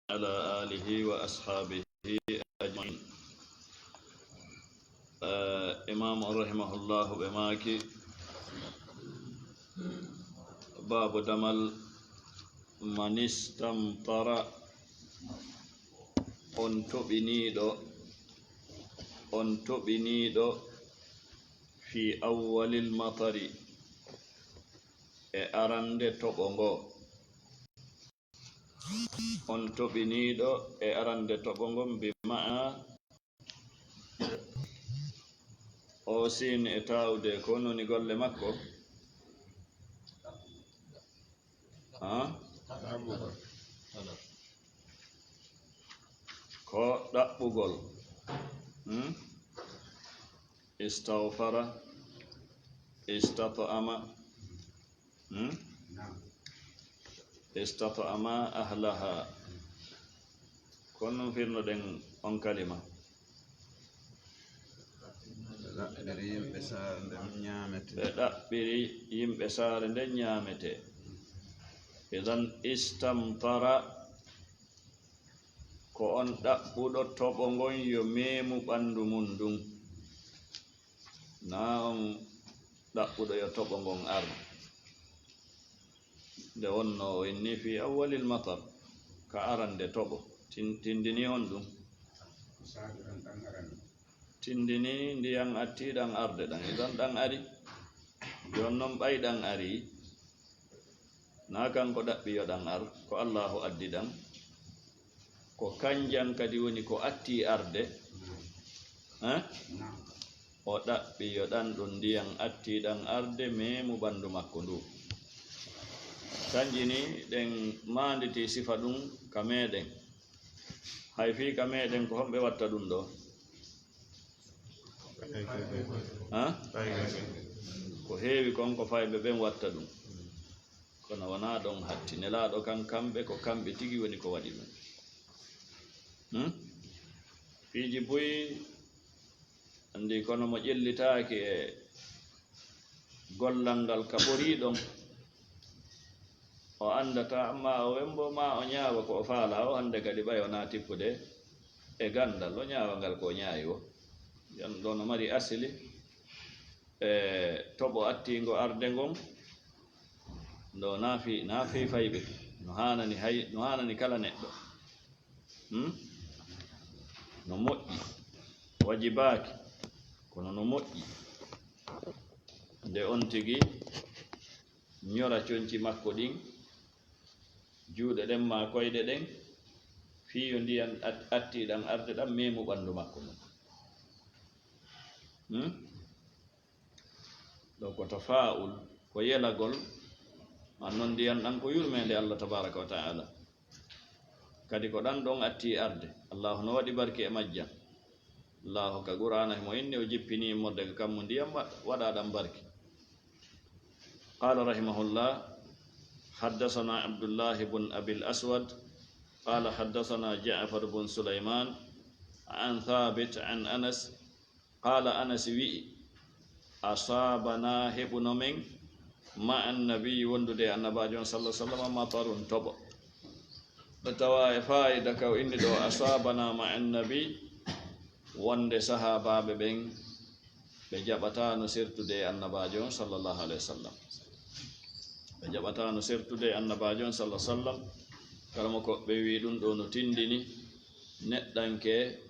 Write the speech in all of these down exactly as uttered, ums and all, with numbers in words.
وعلى آله وأصحابه أجمعين. Eh, Imam rahimahullahu ɓe maaki, baabu damal man istamtara, on toɓiniiɗo, on toɓiniiɗo fi awwalil matari, e arande toɓo ngo. On toɓiniiɗo e arande toɓo ngon, bi ma'a o siin e taawde ko noni golle makko. Ha? Ko ɗaɓɓugol. Hmm? Istawfara, istat'ama. Hmm? Istat'ama ahlaha. Ko non firnoɗen on kalima. Ɓe ɗaɓɓiri yimɓe saare nden ñaamete. Ɓe ɗaɓɓiri yimɓe saare nden ñaamete. Idan istamtara, ko on ɗaɓɓuɗo toɓo ngon yo meemu ɓanndu mum ndun. Naa on ɗaɓɓuɗo yo toɓo ngon ar. Nde wonno o inni fi awwalil matar, ka arande toɓo, tin-, tindini on ɗum. Tindini ndiyan attii ɗan arde ɗan, idan ɗan ari. Jon non ɓay ɗan ari, naa kanko ɗaɓɓi yo ɗan ar, ko Allaahu addi ɗan. Ko kanjan kadi woni ko attii arde. Eh? O ɗaɓɓi yo ɗan ɗun ndiyan attii ɗan arde meemu ɓanndu makko ndu. Kanji ni ɗen maanditi sifa ɗun ka meɗen. Hay fii ka meɗen ko homɓe watta ɗun ɗoo? Ha? Ko heewi kon ko fayɓe ɓen watta ɗun. Kono wonaa ɗon hatti. Nelaaɗo kan kamɓe, ko kamɓe tigi woni ko waɗi ɗun. Hmm? Piiji buy, anndi kono mo ƴellitaaki e gollal ngal ka ɓorii ɗon, o anndataa, amma o wembo, maa o ñaawa ko o faalaa, o hannde kadi ɓay o naa tippude e ganndal, o ñaawa ngal ko o ñaayi o. Yan ɗo no mari asili, e toɓo attiingo arde ngon, ndo naa fii, naa fii fayɓe, no haanani hay, no haanani kala neɗɗo. Hmm? No moƴƴi, wajibaaki, kono no moƴƴi nde on tigi ñora conci makko ɗin, juuɗe ɗen maa koyɗe ɗen, fii yo ndiyan at-, attii ɗan arde ɗan meemu ɓanndu makko ngun. Hmm? Ɗo ko tafaa'ul, ko yelagol, an non ndiyan ɗan ko yurmeende Allah tabaaraka wa ta'ala. Kadi ko ɗan ɗon attii arde, Allaahu no waɗi barki e majjan. Allaahu ka Qur'aana himo inni o jippini immorde ka kammu ndiyan wa-, waɗa ɗan barki. قال رحمه الله: حدثنا عبد الله بن أبي الأسود قال حدثنا جعفر بن سليمان عن ثابت عن أنس قال، Anas wi'i, أصابنا, heɓuno men, مع النبي, wondude e Annabaajo on, صلى الله عليه وسلم, مطر, toɓo. Ɓe tawa e faayida ka o inni ɗo, أصابنا مع النبي, wonde sahaabaaɓe ɓen, ɓe jaɓataano sertude e Annabaajo on, صلى الله عليه وسلم. Ɓe jaɓataano sertude e Annabaajo on, صلى الله عليه وسلم. Kala mo ko ɓe wi'i ɗum ɗo no tindini neɗɗanke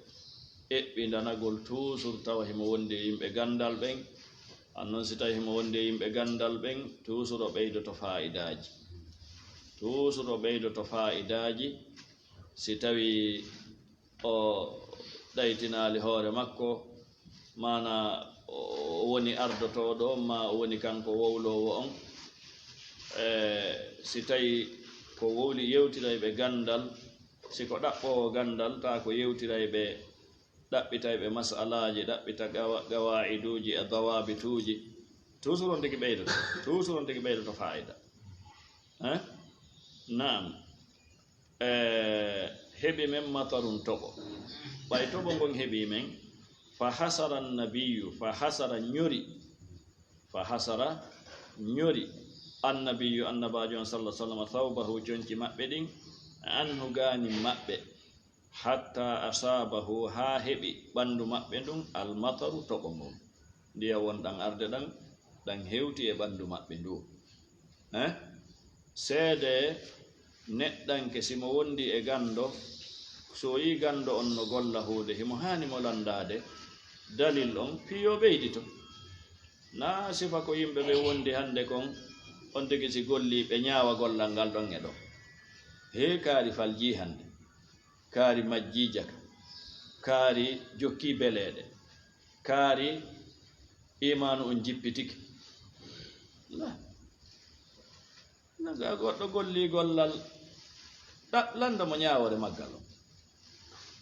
eɓɓindanagol toujours tawa himo wondi e yimɓe ganndal ɓen. An non si tawi himo wondi e yimɓe ganndal ɓen, toujours o ɓeydoto faa'idaaji. Toujours o ɓeydoto faa'idaaji si tawi o ɗaytinaali hoore makko, maanaa o woni ardotooɗo on, maa o woni kanko wowloowo on. E, si tawi ko wowli yewtirayɓe ganndal, si ko ɗaɓɓoowo ganndal, taa ko yewtirayɓe, ɗaɓɓitayɓe mas'alaaji, ɗaɓɓita gawa-, gawaa'iduuji e dawaabituuji, toujours on tigi ɓeydoto, toujours on tigi ɓeydoto faa'ida. Hein? Naam. E, heɓi men مطر, toɓo. Ɓay toɓo ngon heɓi men, فحصر النبي, فحصر, ñori, فحصر, ñori, النبي, Annabaajo on, صلى الله عليه وسلم, ثوبه, conci maɓɓe ɗin, anhu gaanin maɓɓe, hatta asaabahu, haa heɓi ɓanndu maɓɓe ndun, almataru, toɓo ngun. Ndiyam won ɗan arde ɗan, ɗan hewti e ɓanndu maɓɓe ndun. Eh? Seede neɗɗanke, si mo wondi e ganndo, so o yii ganndo on no golla huunde, himo haani mo lanndaade, dalil on fii yo ɓeydito. Naa sifa ko yimɓe ɓe wondi hannde kon, on tigi si gollii, ɓe ñaawa gollal ngal ɗon e ɗon. Hee, kaari faljii hannde, kaari majjii jaka, kaari jokkii beleeɗe, kaari iimaanu on jippitike. Na, na ga goɗɗo gollii gollal, ɗa-, lanndo mo ñaawoore maggal on.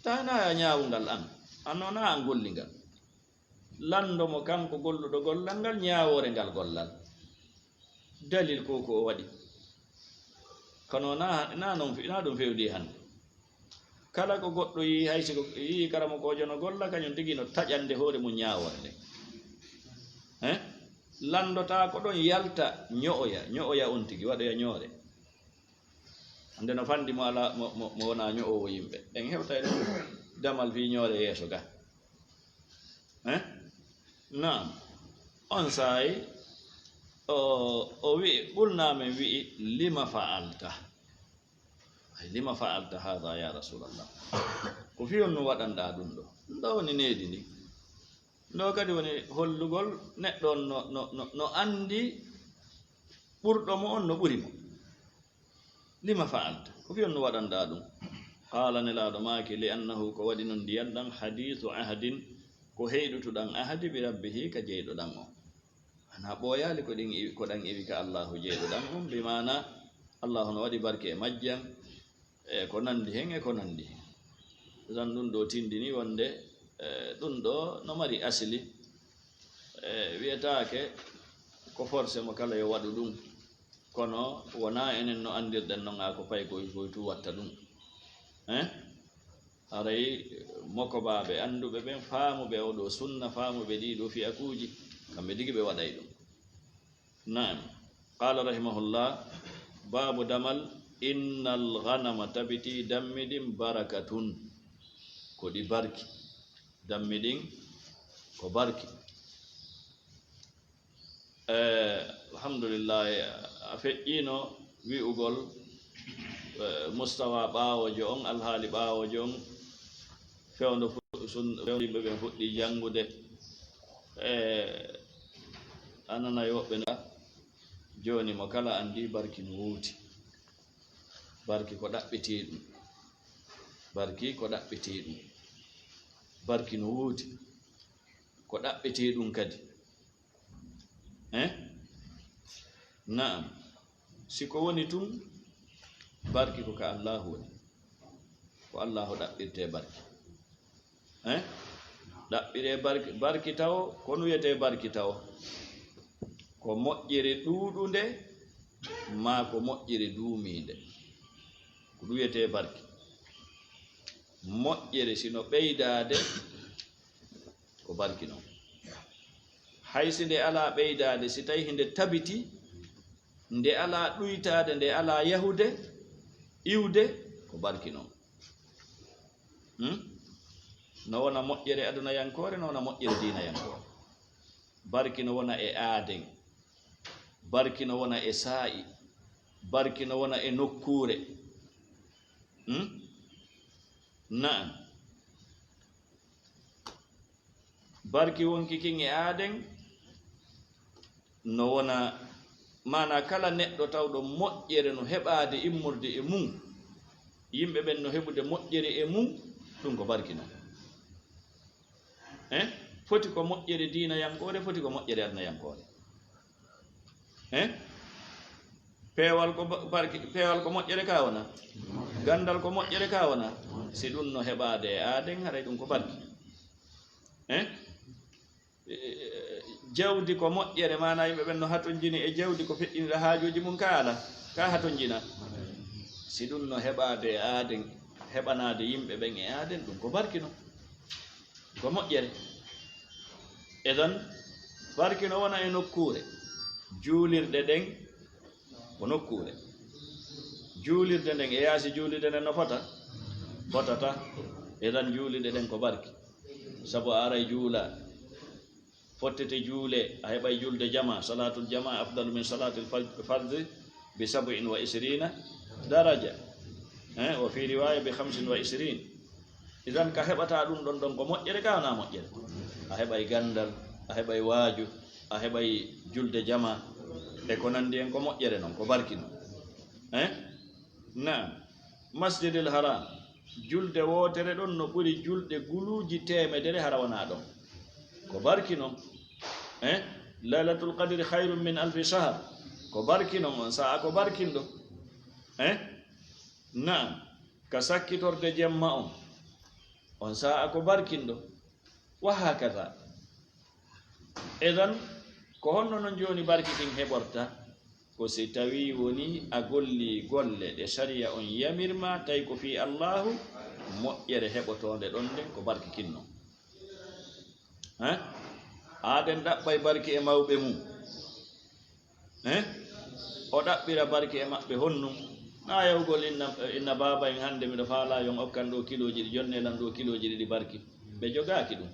Taanaa ya ñaawungal an, an noon a an golli ngal. Lanndo mo kanko golluɗo gollal ngal, ñaawoore ngal gollal. Dalil ko, ko o waɗi. Kono na, na non fe-, na ɗum fewndi hannde. Kala ko goɗɗo yii, hay si ko yii karamokoojo no golla, kañum tigi no taƴande hoore mum ñaawoore nde. Eh? Lanndotaa ko ɗon, yalta, ño'oya, ño'oya on tigi, waɗoya ñoore. Hannde no fanndi mo alaa, mo, mo, mo wonaa ño'oowo yimɓe. En hewtay ɗum damal fii ñoore yeeso ga. Eh? Naam. On saa'i, o, o wi'i, qulnaa, men wi'i, lima fa'alta? Ay, lima fa'alta haadha ya Rasuulallah? Ko fii honno waɗanɗaa ɗum ɗo? Ɗum ɗo woni needi ndi. Ɗo kadi woni hollugol neɗɗo on no, no, no, no anndi ɓurɗo mo on no ɓuri mo. Lima fa'alta? Ko fii honno waɗanɗaa ɗum? Qaala, Nelaaɗo maaki, li annahu, ko waɗi non ndiyan ɗan, hadiisu ahdin, ko heyɗutuɗan ahdi, bi rabbihi, ka jeyɗo ɗan on. Ana ɓooyaali ko ɗin iwi, ko ɗan iwi ka Allaahu jeyɗo ɗan on, bi maana Allaahu no waɗi barke e majjan, e ko nanndi hen, e ko nanndi hen. Tan ɗum ɗo tindini wonde, e, ɗum ɗo no mari asili, e, wiyetaake ko forcé mo kala yo waɗu ɗum. Kono wonaa enen no anndirɗen non, a ko pay koy, koy tu watta ɗum. Eh? Haray mokobaaɓe annduɓe ɓen, faamuɓe oo ɗoo sunna, faamuɓe ɗii ɗoo fiyakuuji, kamɓe tigi ɓe waɗay ɗum. Naam. Qaala rahimahullah, baabu damal, innal ghanama, tabiti dammi ɗin, barakatun, ko ɗi barki. Dammi ɗin ko barki. Eh, alhamdulillahi, a feƴƴiino wi'ugol, eh, mustawa ɓaawoojo on, alhaali ɓaawoojo on, fewndo fu-, sun-, fewndo yimɓe ɓen fuɗɗii janngude. Eh, a nanay woɓɓe na, jooni mo kala anndi barki no woodi. Barki ko ɗaɓɓitii ɗum. Barki ko ɗaɓɓitii ɗum. Barki no woodi. Ko ɗaɓɓitii ɗum kadi. Eh? Naam. Si ko woni tun, barki ko ka Allaahu woni. Ko Allaahu ɗaɓɓirtee barki. Eh? Ɗaɓɓiree barki, barki tawo, ko no wiyetee barki tawo? Ko moƴƴere ɗuuɗunde, maa ko moƴƴere duumiinde. Ko ɗum wiyetee barki. Moƴƴere si no ɓeydaade, ko barki non. Hay si nde alaa ɓeydaade, si tawi hinde tabiti, nde alaa ɗuytaade, nde alaa yahude, iwde, ko barki non. Hmm? No wona moƴƴere adunayankoore, no wona moƴƴere diinayankoore. Barki no wona e aaden. Barki no wona e saa'i. Barki no wona e nokkuure. Hmm? Naam. Barki wonki kin e aaden no wona, maanaa kala neɗɗo tawɗo moƴƴere no heɓaade immorde e mum, yimɓe ɓen no heɓude moƴƴere e mum, ɗum ko barki non. Eh? Foti ko moƴƴere diinayankoore, foti ko moƴƴere adunayankoore. Eh? Peewal ko ba-, barki, peewal ko moƴƴere ka wona? Ganndal ko moƴƴere ka wona? Si ɗum no heɓaade e aaden, haray ɗum ko barki. Eh? Eh, jawdi ko moƴƴere, maanaa yimɓe ɓen no hatonjini e jawdi ko feƴƴinira haajuuji mum, ka alaa, ka hatonjina. Si ɗum no heɓaade e aaden, heɓanaade yimɓe ɓen e aaden, ɗum ko barki non. Ko moƴƴere. Idan, barki no wona e nokkuure. Juulirɗe ɗen ko nokkuure. Juulirde nden e yaasi juulirde nden no fota? Fotata. Idan juulirɗe ɗen ko barki. Sabu a aray juula, fottete juule, a heɓay julde jama, salatul jama afdalu min salatil faj-, fardhi bi sab'in wa ishrina daraja. Eh, wa fi riwaya bi khamsin wa ishrin. Idan ka heɓata ɗum ɗon ɗon ko moƴƴere ka wona moƴƴere. A heɓay gandal, a heɓay waaju, a heɓay julde jama, e ko nandi en ko moƴƴere non, ko barki non. Eh? Naam. Masjidil Haram, julde wootere ɗon no ɓuri julɗe guluuji teemedere hara wonaa ɗon. Ko barki non. Eh? Lailatul Qadri khairun min alfi shahr. Ko barki non, on sa'a ko barkinɗo. Eh? Naam. Ka sakkitorde jemma on, on sa'a ko barkinɗo. Wa hakaza. Idan, ko honno non jooni barki kin heɓorta? Ko si tawii woni a golli golle ɗe sariya on yamirma, tawi ko fii Allaahu, moƴƴere heɓotoonde ɗon nden ko barki kin non. Eh? Aaden ɗaɓɓay barki e mawɓe mum. Eh? O ɗaɓɓira barki e maɓɓe honnum? Na yawgol inna, inna baaba en hannde miɗo faalaa yon okkan ɗo kilooji ɗi, jonne lan ɗo kilooji ɗiɗi barki. Ɓe jogaaki ɗum.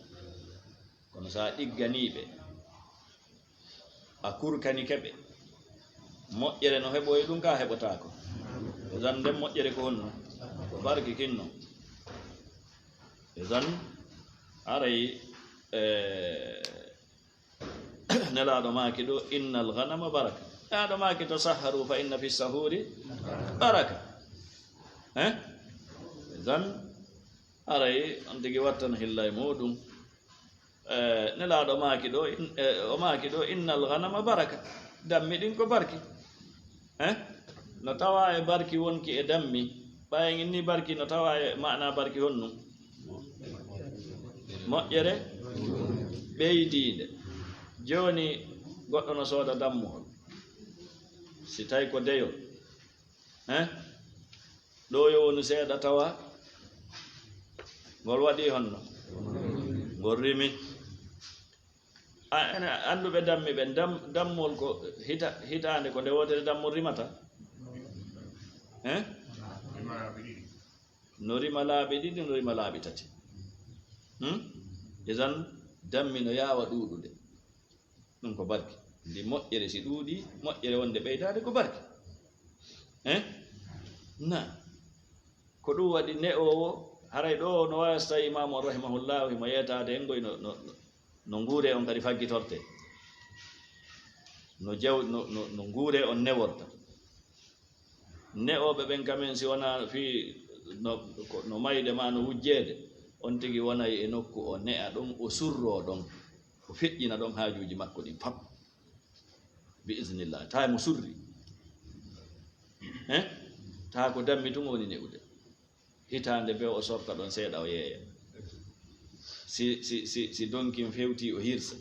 Kono so a ɗigganii ɓe, a kurkanike ɓe, moƴƴere no heɓoyi ɗum ka heɓotaako. Idan nden moƴƴere ko honno? Ko barki kinno. Idan haray, eh, Nelaaɗo maaki ɗo, "Innal ghanama baraka." Nelaaɗo maaki, "Tasahharu fa inna fi sahuri baraka." Eh? Idan haray on tigi wattan hillay muɗum. Eh, Nelaaɗo maaki ɗo, in-, eh, o maaki ɗo, "Innal ghanama baraka." Dammi ɗin ko barki. Eh? No tawa e barki wonki e dammi. Ɓayen inni barki no tawa e maana barki honnum? Moƴƴere ɓeydiinde. Jooni goɗɗo no sooda dammuhol. Si tawi ko deyol. Eh? Ɗo yo wonu seeɗa tawa ngol waɗi honno? Ngol rimi. A, ene annduɓe dammi ɓen, dam-, dammol ko hita-, hitaande ko nde wootere dammol rimata? Eh? No rima laabi ɗiɗi, no rima laabi tati. Hmm? Idan dammi no yaawa ɗuuɗude. Ɗum ko barki. Ndi moƴƴere si ɗuuɗi, moƴƴere wonde ɓeydaade ko barki. Eh? Na. Ko ɗum waɗi ne'oowo, haray ɗo no waawi so tawi imaamu on rahimahullahu himo yeetaade en ngoy no, no, no, no nguure on kadi faggitorte. No jaw-, no, no, no nguure on neworta. Ne'ooɓe ɓen kamen si wonaa fii no, ko, no mayde maa no wujjeede, on tigi wonay e nokku o ne'a ɗon, o surroo ɗon, o feƴƴina ɗon haajuuji makko ɗin fap. Bi iznillah, taa mo surri. Eh? Taa ko dammi tun woni ne'ude. Hitaande bee o sorta ɗon seeɗa o yeeya. Si, si, si, si donkin fewti o hirsa.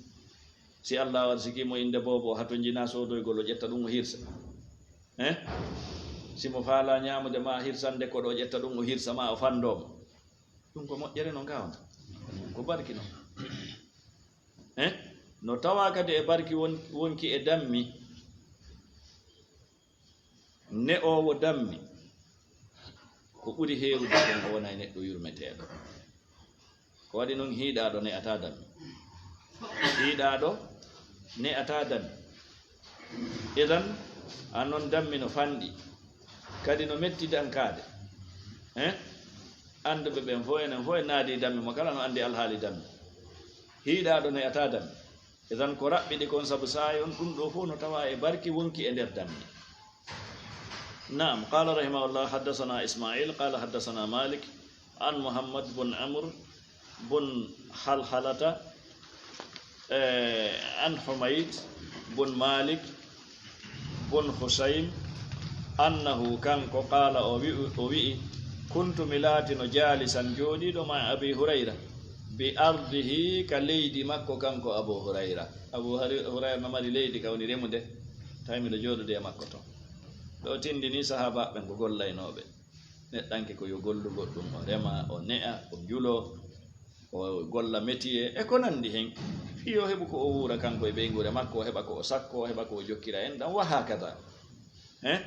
Si Allah warsiki mo innde boobo o hatonjina soodoygol o ƴetta ɗum o hirsa. Eh? Si mo faalaa ñaamude maa hirsande koɗo o ƴetta ɗum o hirsa maa o fanndoo mo. Ɗum ko moƴƴere no ngaawna. Ɗum ko barki non. Eh? No tawaa kadi e barki won-, wonki e dammi. Ne'oowo dammi, ko ɓuri heewude kon o wona e neɗɗo yurmeteeɗo. Ko waɗi non hiiɗaaɗo ne'ataa dammi. Hiiɗaaɗo ne'ataa dammi. Idan, a non dammi no fanɗi, kadi no metti dankaade. Eh? Annduɓe ɓen fof, enen fof en naadi dammi, mo kala no anndi alhaali dammi. Hiiɗaaɗo ne'ataa dammi. Idan ko raɓɓiɗi kon sabu saa'i on, ɗum ɗo fof no tawa e barki wonki e nder dammi. Naam, qala rahimahullah, haddathana Ismail, qala haddathana Malik, an Muhammad bun Amr bun Halhalata, eh, an Humayd bun Malik, bun Husayn, annahu, kanko, qaala, o wi'u-, o wi'i, "Kuntu, mi laatino, jaalisan, jooɗiiɗo, ma Abi Hurayra, bi ardihi, ka leydi makko, kanko Abu Hurayra." Abu Hari-, Hurayra no mari leydi ka woni remude, tawi miɗo jooɗude e makko ton. Ɗo tindini sahaabaaɓe ɓen ko gollaynooɓe. Neɗɗanke ko yo gollu goɗɗum, o rema, o ne'a, o juloo. O golla métier e ko nandi hen, fii o heɓu ko o wuura kanko e ɓeynguure makko, o heɓa ko o sakko, o heɓa ko o jokkira en ɗan, wa hakada. Eh?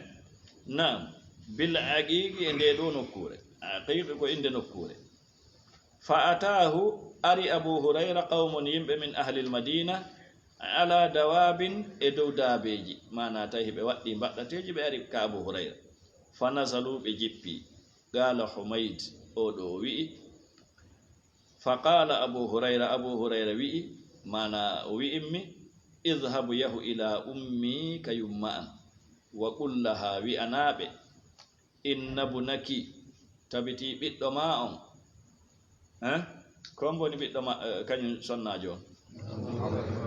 Naam. Bil aqiqi e nde ɗo nokkuure. Aqiqi ko innde nokkuure. Fa ataahu, ari Abu Hurayra, qawmun, yimɓe, min ahlil Madina, ala dawabin, e dow daabeeji, maana tawi ɓe waɗɗi mbaɗɗateeji, ɓe ari ka Abu Hurayra. Fa nazalu, ɓe jippi. Qaala Humayd, o ɗo o wi'i, fa qaala Abu Hurayra, Abu Hurayra wi'i, maana o wi'immi, idhhab, yahu, ila ummi, ka yumma am, wa qul laha, wi'anaaɓe, inna bunaki, tabiti ɓiɗɗo ma on. Eh? Ko on woni ɓiɗɗo ma, eh, kañum sonnaajo on?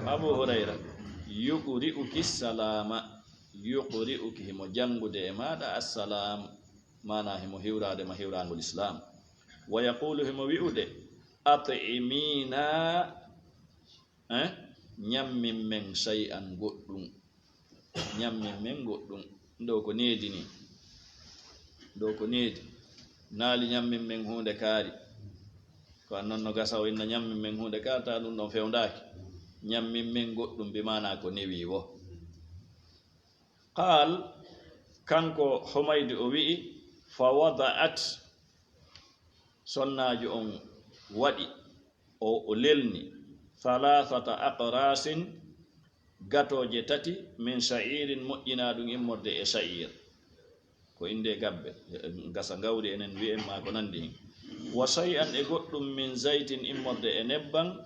Abu Hurayra. Yuqri'uki salama. Yuqri'uki, himo janngude e maaɗa assalam. Maana himo hiwraade ma hiwraangol Islam. Wa yaqulu, himo wi'ude, at'imina, eh? Ñammin men shay'an goɗɗum. Ñammin men goɗɗum. Ɗo ko needi ni. Ɗo ko needi. Naali ñammin men huunde kaari. Ko an non no gasa o inna ñammin men huunde kaari, ta ɗum ɗon fewndaaki. Ñammin men goɗɗum bi maana ko newi wo. Qaal, kanko Humaydi o wi'i, fa wada'at, sonnaajo on waɗi, o, o lelni, thalathata aqrasin, gatooje tati, min sha'irin, moƴƴinaa ɗum immorde e sha'ir. Ko innde gabbe, gasa ngawri enen wi'en ma ko nandi hin. Wa shay'an, e goɗɗum, min zaytin, immorde e nebban,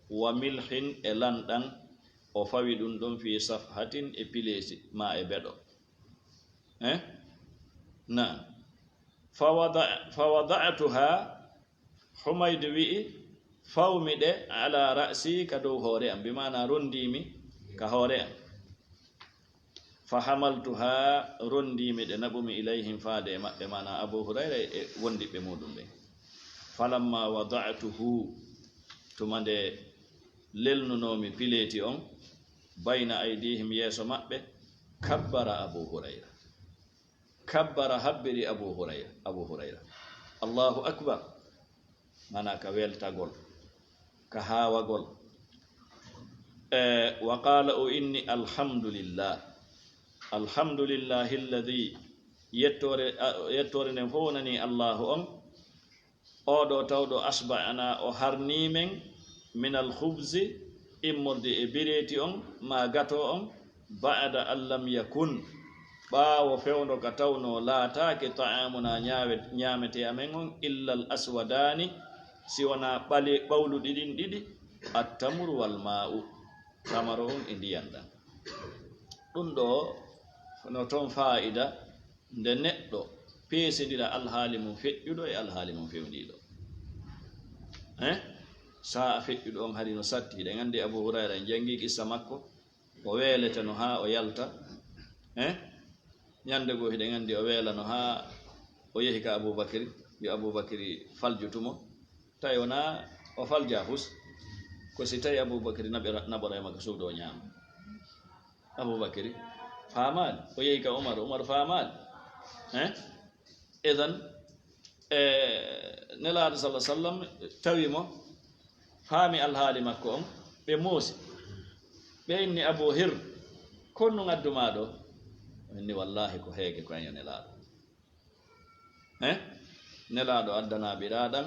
wa milhin, e lanɗan, o fawi ɗum ɗon fi safhatin, e pileesi, ma e beɗo. Eh? Naam. Fa wada-, fa wada'tuha, Humaydu wi'i, fawmi ɗe ala ra'si, ka dow hoore am, bi maana rondiimi ka hoore am. Fa hamaltuha, rondiimi ɗe, naɓumi ilayhim, faade e maɓɓe, maana Abu Hurayra e wondiɓɓe muuɗum ɓen. Falamma wada'tuhu, tuma nde lelnunoomi pileeti on, bayna aydihim, yeeso maɓɓe, kabbara Abu Hurayra. Kabbara, habbiri Abu Hurayra, Abu Hurayra. Allahu akbar. Mana ka weltagol, ka haawagol. E, wa qala, o inni, alhamdulillah. Alhamdulillahi alladhi, yettore, a, yettore nden fof wonani Allahu on. Oɗo tawɗo asba'ana, o harni men, minal khubzi, immorde e bireeti on, ma gato on, ba'da an lam yakun, ɓaawo fewndo ka tawno laataake, ta'amuna, ñaawe-, ñaamete amen on, illal aswadaani, si wonaa ɓale-, ɓawluɗi ɗin ɗiɗi, attamru wal maa'u, tamaro on e ndiyan ɗan. Ɗum ɗo no toon faa'ida, nde neɗɗo peesindira alhaali mum feƴƴuɗo e alhaali mum fewndiiɗo. Eh? Sa'a feƴƴuɗo on hari no satti. Hiɗen anndi Abu Hurayra, en janngi qissa makko, o weeleteno haa o yalta. Eh? Ñande goo hiɗen anndi o weelano haa o yehi ka Abu Bakri, yo Abu Bakri faljutumo. Tawi wonaa o falja fus, ko si tawi Abu Bakri naɓira-, naɓoray makko suudu o ñaama. Abu Bakri faamaali, o yehi ka Umar, Umar faamaali. Eh? Idan, e, Nelaaɗo sallallahu alaihi wasallam tawi mo, faami alhaali makko on, ɓe moosi. Ɓe inni Abu Hir, ko honɗum addu maa ɗo? O inni, wallahi ko heege ko an yo Nelaaɗo. Eh? Nelaaɗo addanaa ɓiraaɗan,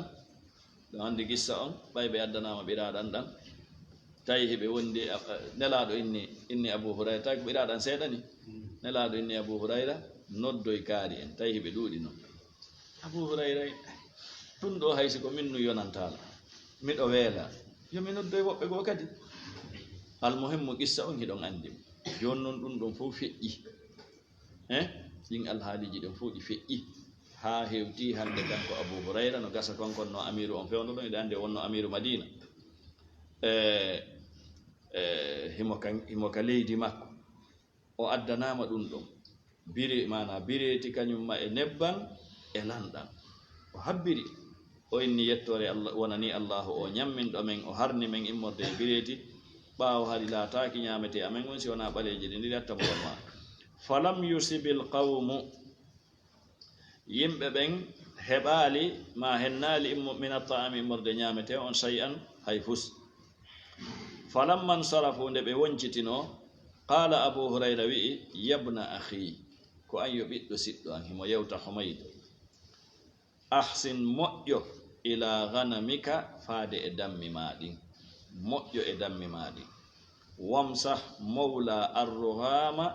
ɗo anndi qissa on, ɓay ɓe addanaama ɓiraaɗan ɗan. Tawi hiɓe wondi, a, a, Nelaaɗo inni, inni Abu Hurayra, tawi ko ɓiraaɗan seeɗa ni. Nelaaɗo inni Abu Hurayra, noddoy kaari en, tawi hiɓe ɗuuɗi non. Abu Hurayra, ɗum ɗo hay si ko min nun yonantaala, miɗo weela, yo mi noddoy woɓɓe goo kadi. Almuhimmu qissa on hiɗon anndi mo. Jooni non ɗum ɗon fof feƴƴi. Eh? Ɗin alhaaliiji ɗin fof ɗi feƴƴi. Haa hewti hannde kanko Abu Hurayra, no gasa kon kon no amiru on fewndo ɗon, hiɗa anndi o wonno amiru Madina. Eh, eh, himo ka, himo ka leydi makko. O addanaama ɗum ɗon. Bire, maana bireeti kañum ma e nebban e lanɗan. O habbiri. O inni yettoore Allah, wonani Allahu o ñamminɗo men, o harni men immorde e bireeti. Ɓaawo hari laataaki ñaamete amen on si wonaa ɓaleeje ɗin ɗiɗi, attamru wal maa'u. Falam yusibil qawmu, yimɓe ɓen heɓaali ma hennaali immo-, mina ta'ami, immorde ñaamete on, shay'an, hay fus. Falamma nsarafu, nde ɓe woncitino, qaala Abu Hurayra wi'i, yabna akhi, Ko an yo ɓiɗɗo siɗɗo an, himo yewta Humayd. Ahsin, moƴƴo, ila ghanamika, faade e dammi maa ɗin. Moƴƴo e dammi maa ɗin. Wamsah, mowla, arrughama,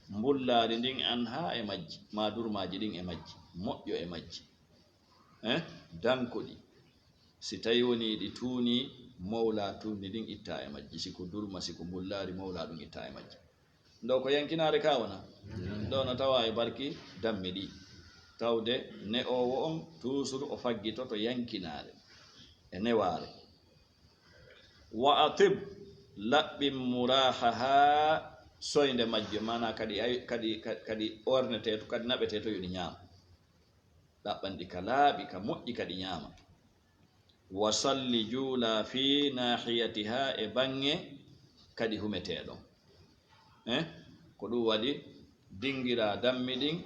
mbullaari ndin, anha, e majji, maa durmaaji ɗin e majji. Moƴƴo e majji. Eh? Danko ɗi. Si tawi woni ɗi tuuni, mowla tuundi ɗin itta e majji. Si ko durma, si ko mbullaari, mowla ɗum itta e majji. Ndo ko yankinaare ka wona? Ndo no tawa e barki dammi ɗi. Tawde ne'oowo on, toujours o faggitoto yankinaare e newaare. Wa atib, laɓɓin murahaha, soynde majje, maana kadi ay-, kadi, ka-, kadi ornete to, kadi naɓete to, yo ɗi ñaam. Ɗaɓɓan ɗi ka laaɓi, ka moƴƴi, kadi ñaama. Wa salli, juula, fi nahiyatiha, e baŋŋe kadi humeteeɗon. Eh? Ko ɗum waɗi dingira dammi ɗin,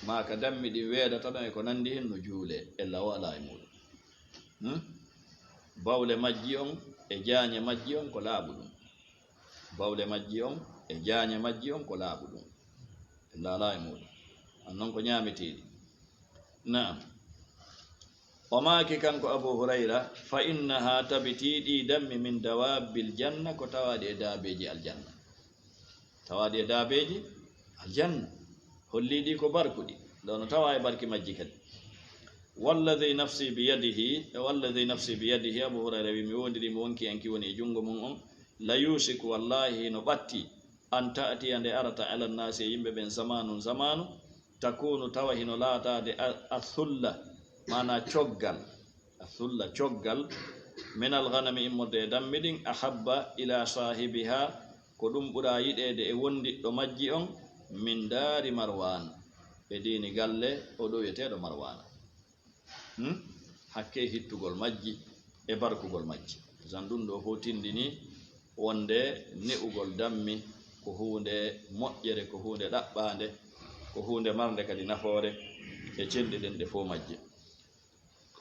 maa ka dammi ɗin weedata ɗon e ko nandi hen no juulee, ella o alaa e muuɗum. Hmm? Bawle majji on e jaañe majji on ko laaɓuɗum. Bawle majji on e jaañe majji on ko laaɓuɗum. Ella alaa e muuɗum. An non ko ñaameteeɗi. Naam. O maaki kanko Abu Hurayra, fa innaha, tabitii ɗi dammi, min dawabbil janna, ko tawaaɗi e daabeeji aljanna. Tawaaɗi e daabeeji aljanna. Holli ɗi ko barkuɗi. Ɗo no tawa e barki majji kadi. Walladhi nafsi biyadihi, walladhi nafsi biyadihi, Abu Hurayra wi, mi wondiri mo wonki an ki woni e junngo mum on, la yusiku, wallahi no ɓatti, an ta'tiya, nde arata, ala nnaasi, e yimɓe ɓen, zamanun, zamanu, takunu, tawa hino laataade a, a thulla, maana coggal, a thulla coggal, min al ghanami, immorde e dammi ɗin, ahabba ila sahibiha, ko ɗum ɓura yiɗeede e wondiɗɗo majji on, min daari Marwan, e diini galle o ɗo wi'eteeɗo Marwana. Hmm? Hakke hittugol majji e barkugol majji. Zan ɗum ɗo fof tindini wonde ne'ugol dammi ko huunde moƴƴere, ko huunde ɗaɓɓaande, ko huunde marnde kadi nafoore e cenɗi ɗen ɗe fof majje.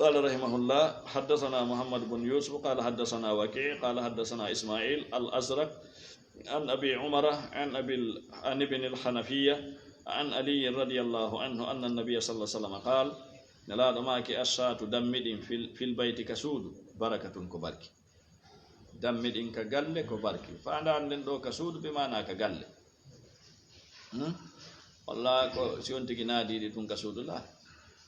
قال رحمه الله: حدثنا محمد بن يوسف قال حدثنا وكيع قال حدثنا إسماعيل الأزرق عن أبي عمرة عن أبي ال-، عن ابن الحنفية عن علي رضي الله عنه أن النبي صلى الله عليه وسلم قال: Nelaaɗo maaki: الشاة، dammi ɗin, في ال-، في البيت، ka suudu, بركة، ko barki. Dammi ɗin ka galle ko barki. Faandaare nden ɗo ka suudu, bi maana ka galle. Hmm? Walla ko si on tigi naadiiɗi ɗum ka suudu, la.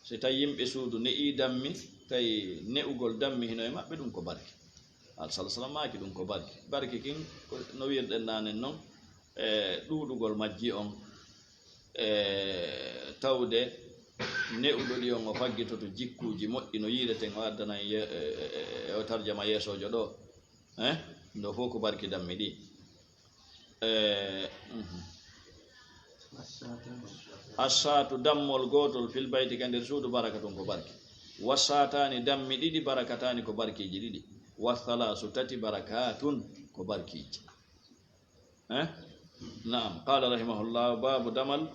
Si tawi yimɓe suudu ne'ii dammi, tawi ne'ugol dammi hino e maɓɓe, ɗum ko barki. Al sala sala maaki ɗum ko barki. Barki kin, ko no wi'irɗen nanen non, e ɗuuɗugol majji on, e tawde ne'uɗo ɗi on o faggitoto jikkuuji moƴƴi no yi'ireten o addana en ye-, e, e, e, e o tarjama yeesoojo ɗo. Eh? Ɗo fof ko barki dammi ɗi. Eh, mhm. Assaatu, dammol gootol, fil bayti, ka nder suudu, barakatun, ko barki. Wassaataani, dammi ɗiɗi, barakataani, ko barkiiji ɗiɗi. Wassalaasu, tati, barakatun, ko barkiiji. Eh? Naam. Qaala rahimahullah, baabu, damal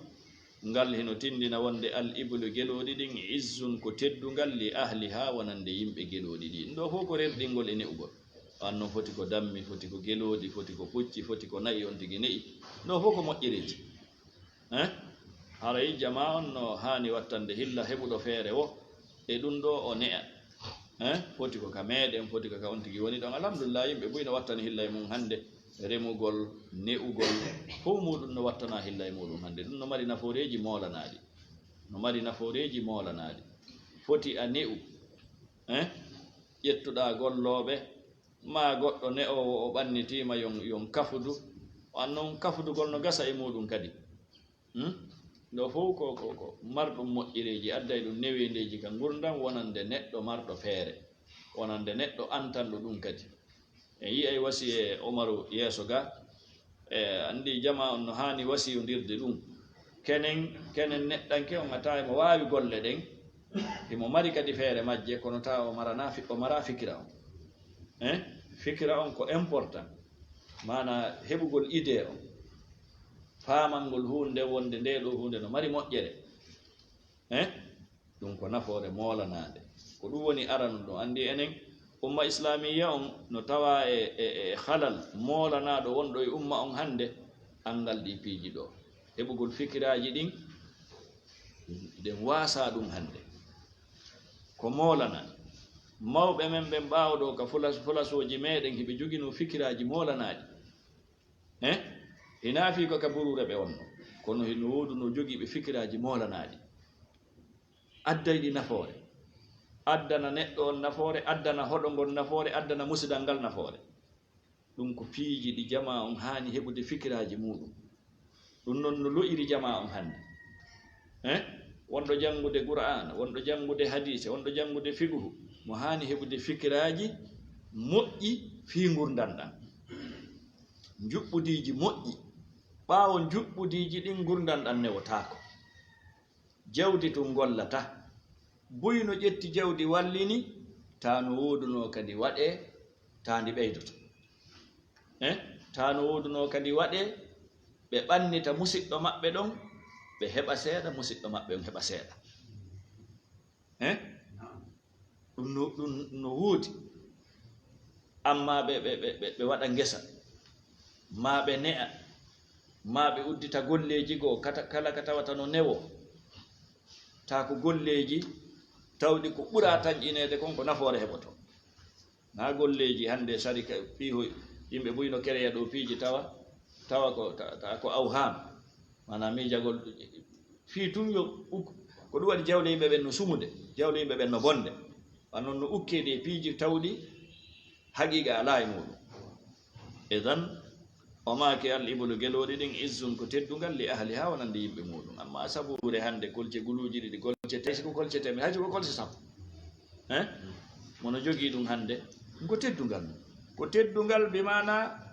ngal hino tindina wonde al iblu, gelooɗi ɗin, izzun, ko teddungal, li ahliha, wonande yimɓe gelooɗi ɗin. Ɗo fof ko rerɗingol e ne'ugol. An non foti ko dammi, foti ko gelooɗi, foti ko pucci, foti ko na'i, on tigi ne'i. Ɗo fof ko moƴƴereeji. Eh? Haray jamaa on no haani wattande hilla heɓuɗo feere o e ɗum ɗo o ne'a. Eh? Foti ko ka meɗen, foti ko ka on tigi woni ɗon. Alhamdulillah, yimɓe buy no wattani hilla e mum hannde. Remugol, ne'ugol, fof muɗum no wattana hilla e muɗum hannde. Ɗum no mari nafooreeji moolanaaɗi. No mari nafooreeji moolanaaɗi. Foti a ne'u. Eh? Ƴettuɗaa gollooɓe, maa goɗɗo ne'oowo o ɓannitiima, yon, yon kafudu. An non kafudugol no gasa e muɗum kadi. Hmm? Ɗo fof ko, ko, ko marɗum moƴƴereeji, adday ɗum neweendeeji ka ngurndan wonande neɗɗo marɗo feere, wonande neɗɗo antanɗo ɗum kadi. En yi'ay wasiye Umaru yeeso ga, e anndi jamaa on no haani wasiyondirde ɗum. Kenen, kenen neɗɗanke on a tawa mo waawi golle ɗen, himo mari kadi feere majje, kono tawa o marana fi-, o mara fikira on. Eh? Fikira on ko important. Maana heɓugol idée on. Faamangol huunde wonde nde ɗo huunde no mari moƴƴere. Eh? Ɗum ko nafoore moolanaande. Ko ɗum woni aranun ɗum. Anndi enen, umma islaamiyya on no tawa e, e, e halal moolanaaɗo wonɗo e umma on hannde, anngal ɗi piiji ɗo. Heɓugol fikiraaji ɗin, Eɗen waasa ɗum hannde. Ko moolana. Mawɓe men ɓen ɓaawo ɗo ka fulas-, fulasooji meɗen, hiɓe joginoo fikiraaji moolanaaɗi. Eh? Hinaa fii ko ka buruure ɓe wonno. Kono hino woodunoo jogiiɓe fikiraaji moolanaaɗi. Adday ɗi nafoore. Addana neɗɗo on nafoore, addana hoɗo ngon nafoore, addana musidal ngal nafoore. Ɗum ko piiji ɗi jamaa on haani heɓude fikiraaji muuɗum. Ɗum non no lo'iri jamaa on hannde. Eh? Wonɗo janngude Qur'aana, wonɗo janngude hadiise, wonɗo janngude fiqhu, mo haani heɓude fikiraaji moƴƴi fii ngurndan ɗan. Njuɓɓudiiji moƴƴi. Ɓaawo njuɓɓudiiji ɗin, ngurndan ɗan newotaako. Jawdi tun gollata. Buy no ƴetti jawdi wallini, taa no woodunoo kadi waɗee, taa ndi ɓeydoto. Eh? Taa no woodunoo kadi waɗee, ɓe ɓannita musiɗɗo maɓɓe ɗon, ɓe heɓa seeɗa, musiɗɗo maɓɓe on heɓa seeɗa. Eh? Ɗum no, ɗum no woodi. Amma ɓe, ɓe, ɓe, ɓe, ɓe waɗa ngesa, maa ɓe ne'a, maa ɓe uddita golleeji goo, kata-, kala ka tawata no newoo. Taa ko golleeji tawɗi ko ɓura tanƴineede kon ko nafoore heɓoto. Naa golleeji hannde sari ka fii hoy, yimɓe buy no kereya ɗo piiji tawa, tawa ko, ta-, ta-, ko awham. Maanaam miijagol fii tun yo uk-, ko ɗum waɗi jawle yimɓe ɓen no sumude, jawle yimɓe ɓen no bonde. Wa non no ukkee ɗi e piiji tawɗi haqiiqa alaa e muuɗum. Idan, o maaki al ibulu gelooɗi ɗin izzun ko teddungal li ahliha wonande yimɓe muuɗum. Amma sabuure hannde kolce guluuji ɗiɗi, kolce tawi si ko kolce teemedde, hay si ko kolce sappo. Eh? Mono jogii ɗum hannde, ko teddungal mum. Ko teddungal bi maana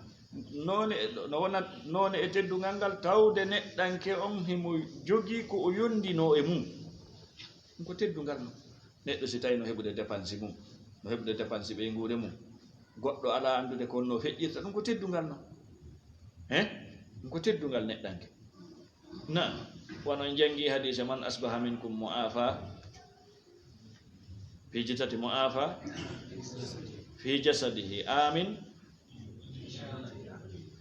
noone, no wona noone e teddungal ngal tawde neɗɗanke on himo jogii ko o yondinoo e mum. Ɗum ko teddungal non. Neɗɗo si tawi no heɓude dépense mum, no heɓude dépense ɓeynguure mum, goɗɗo alaa anndude ko honno feƴƴirta, ɗum ko teddungal non. Eh? Ɗum ko teddungal neɗɗanke. Naam, wano en janngi hadiise, "Man asbaha minkum mu'afa", piiji tati, mu'afa fi jasadihi, amin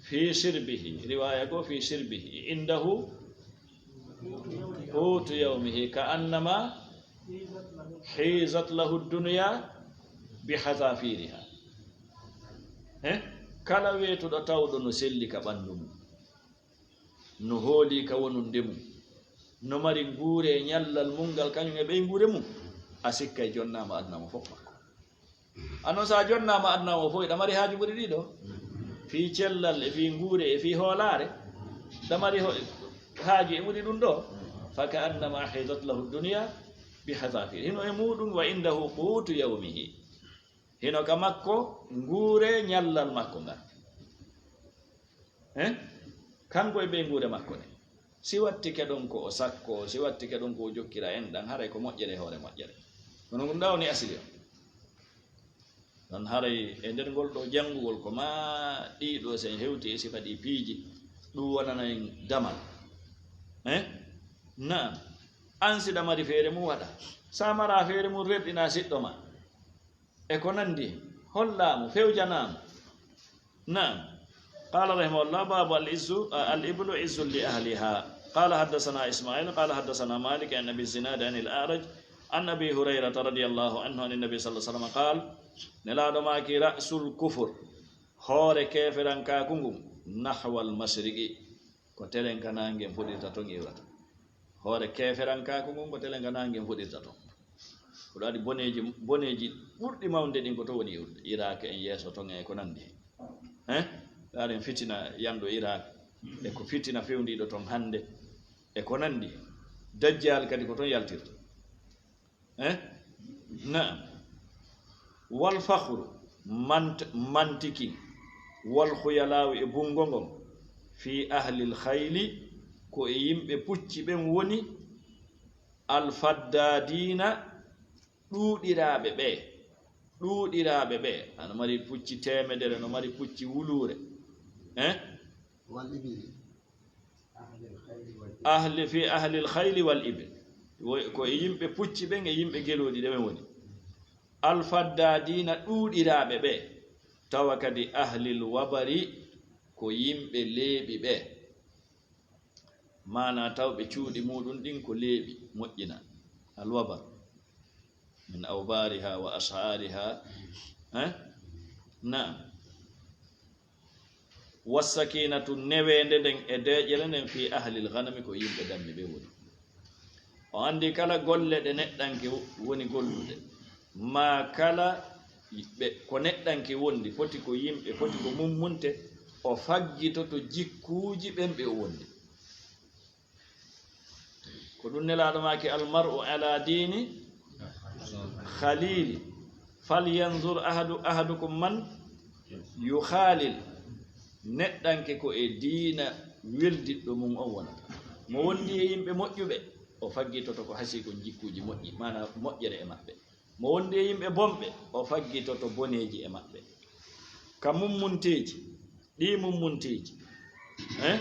fi sirbihi, riwaya goo fi sirbihi, indahu qutu yawmihi, ka annama hizat lahu dunya bi hazafiriha. Eh? Kala weetuɗo tawɗo no selli ka ɓanndu mum, no hoolii ka wonunde mum, no mari nguure e ñallal mum ngal kañum e ɓeynguure mum, a sikkay jonnaama aduna mo fof makko. A non, so a jonnaama aduna mo fof, hiɗa mari haaju ɓuri ɗiɗo. Fii cellal e fii nguure e fii hoolaare, hiɗa mari ho-, haaju e ɓuri ɗum ɗo. Fa ka annama hizat lahu dunya bi hazafir. Hino e muuɗum, wa indahu qutu yawmihi. Hino ka makko nguure ñallal makko ngal. Eh? Kanko e ɓeynguure makko nde. Si wattike ɗon ko o sakko, si wattike ɗon ko o jokkira enɗan, haray ko moƴƴere e hoore moƴƴere. Kono ɗum ɗa woni asili o. Ɗon haray e nder ngol ɗo janngugol ko maa ɗiɗo, si en hewti e sifa ɗi piiji, ɗum wonana en damal. Eh? Naam. An si ɗa mari feere mum waɗa. Sa mara feere mum rerɗina siɗɗo ma. E ko nanndi hen. Hollaa mo, fewjanaa mo. Naam. قال رحمه الله: باب العز، آه، الإبل عز لأهلها. قال حدثنا إسماعيل قال حدثنا مالك عن أبي الزناد عن الأعرج عن أبي هريرة رضي الله عنه عن النبي صلى الله عليه وسلم قال: Nelaaɗo maaki: رأس الكفر، hoore keeferankaaku ngun, نحو المشرق، ko telenka naange ngen fuɗirta ton iwrata. Hoore keeferankaaku ngun ko telenka naange ngen fuɗirta ton. Ko ɗum waɗi boneeji, boneeji ɓurɗi mawnude ɗin ko to woni iwrude. Irak en yeeso ton e ko nanndi hen. Hein? Ɗaaren fitina yanɗo Irak. E ko fitina fewndiiɗo ton hannde. E ko nanndi hen. Dajjal kadi ko ton yaltirta. Eh? Naam. Wal fakhru, mant-, mantiki, wal khuyala'u e bunngo ngon, fi ahlil khayli, ko e yimɓe pucci ɓen woni, al faddadina, ɗuuɗiraaɓe ɓe, ɗuuɗiraaɓe ɓe, ano mari pucci teemedere, no mari pucci wuluure. Eh? Wal ibili. Ahli, fi ahlil khayli wal ibil. Wo-, ko e yimɓe pucci ɓen e yimɓe gelooɗi ɗe ɓen woni. Al faddadina, ɗuuɗiraaɓe ɓe. Tawa kadi ahlil wabari ko yimɓe leeɓi ɓe. Maana tawɓe cuuɗi muuɗum ɗin ko leeɓi moƴƴina, alwabar, min awbariha wa ashaariha, eh? Naam. Wassakinatu, neweende nden e deeƴere nden, fi ahlil ghanami, ko yimɓe dammi ɓe woni. O anndi kala golle ɗe neɗɗanke wo-, woni gollude, maa kala ɓe, ko neɗɗanke wondi, foti ko yimɓe, foti ko mummunte, o faggitoto jikkuuji ɓen ɓe o wondi. Ko ɗum Nelaaɗo maaki, "Almar'u ala dini khalili, falyanzur ahadu, ahadukum man yukhalil." Neɗɗanke ko e diina weldiɗɗo mum on wonata. Mo wondi e yimɓe moƴƴuɓe, o faggitoto ko hasii kon jikkuuji moƴƴi, maana moƴƴere e maɓɓe. Mo wondi e yimɓe bonɓe, o faggitoto boneeji e maɓɓe. Ka mummunteeji, ɗii mummunteeji, eh?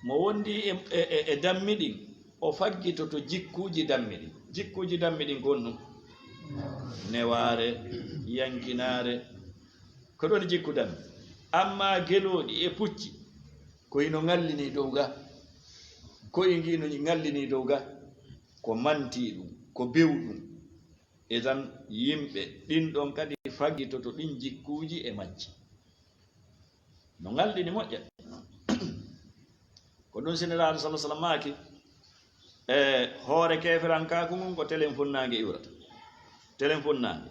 Mo wondi e, e, e, e dammi ɗin, o faggitoto jikkuuji dammi ɗin. Jikkuuji dammi ɗin ko honɗum? Newaare, yankinaare, ko ɗon jikku dammi. Ammaa gelooɗi e pucci, ko hino ŋallini dow ga. Ko e ngi no ŋallini dow ga. Ko manti ɗum, ko bew ɗum. Idan, yimɓe ɗin ɗon kadi faggitoto ɗin jikkuuji e majji. No ngalɗini moƴƴa. Ko ɗum si Nelaaɗo sallallahu alaihi wasallam maaki, e hoore keeferankaaku ngun ko telen funnaange iwrata. Telen funnaange.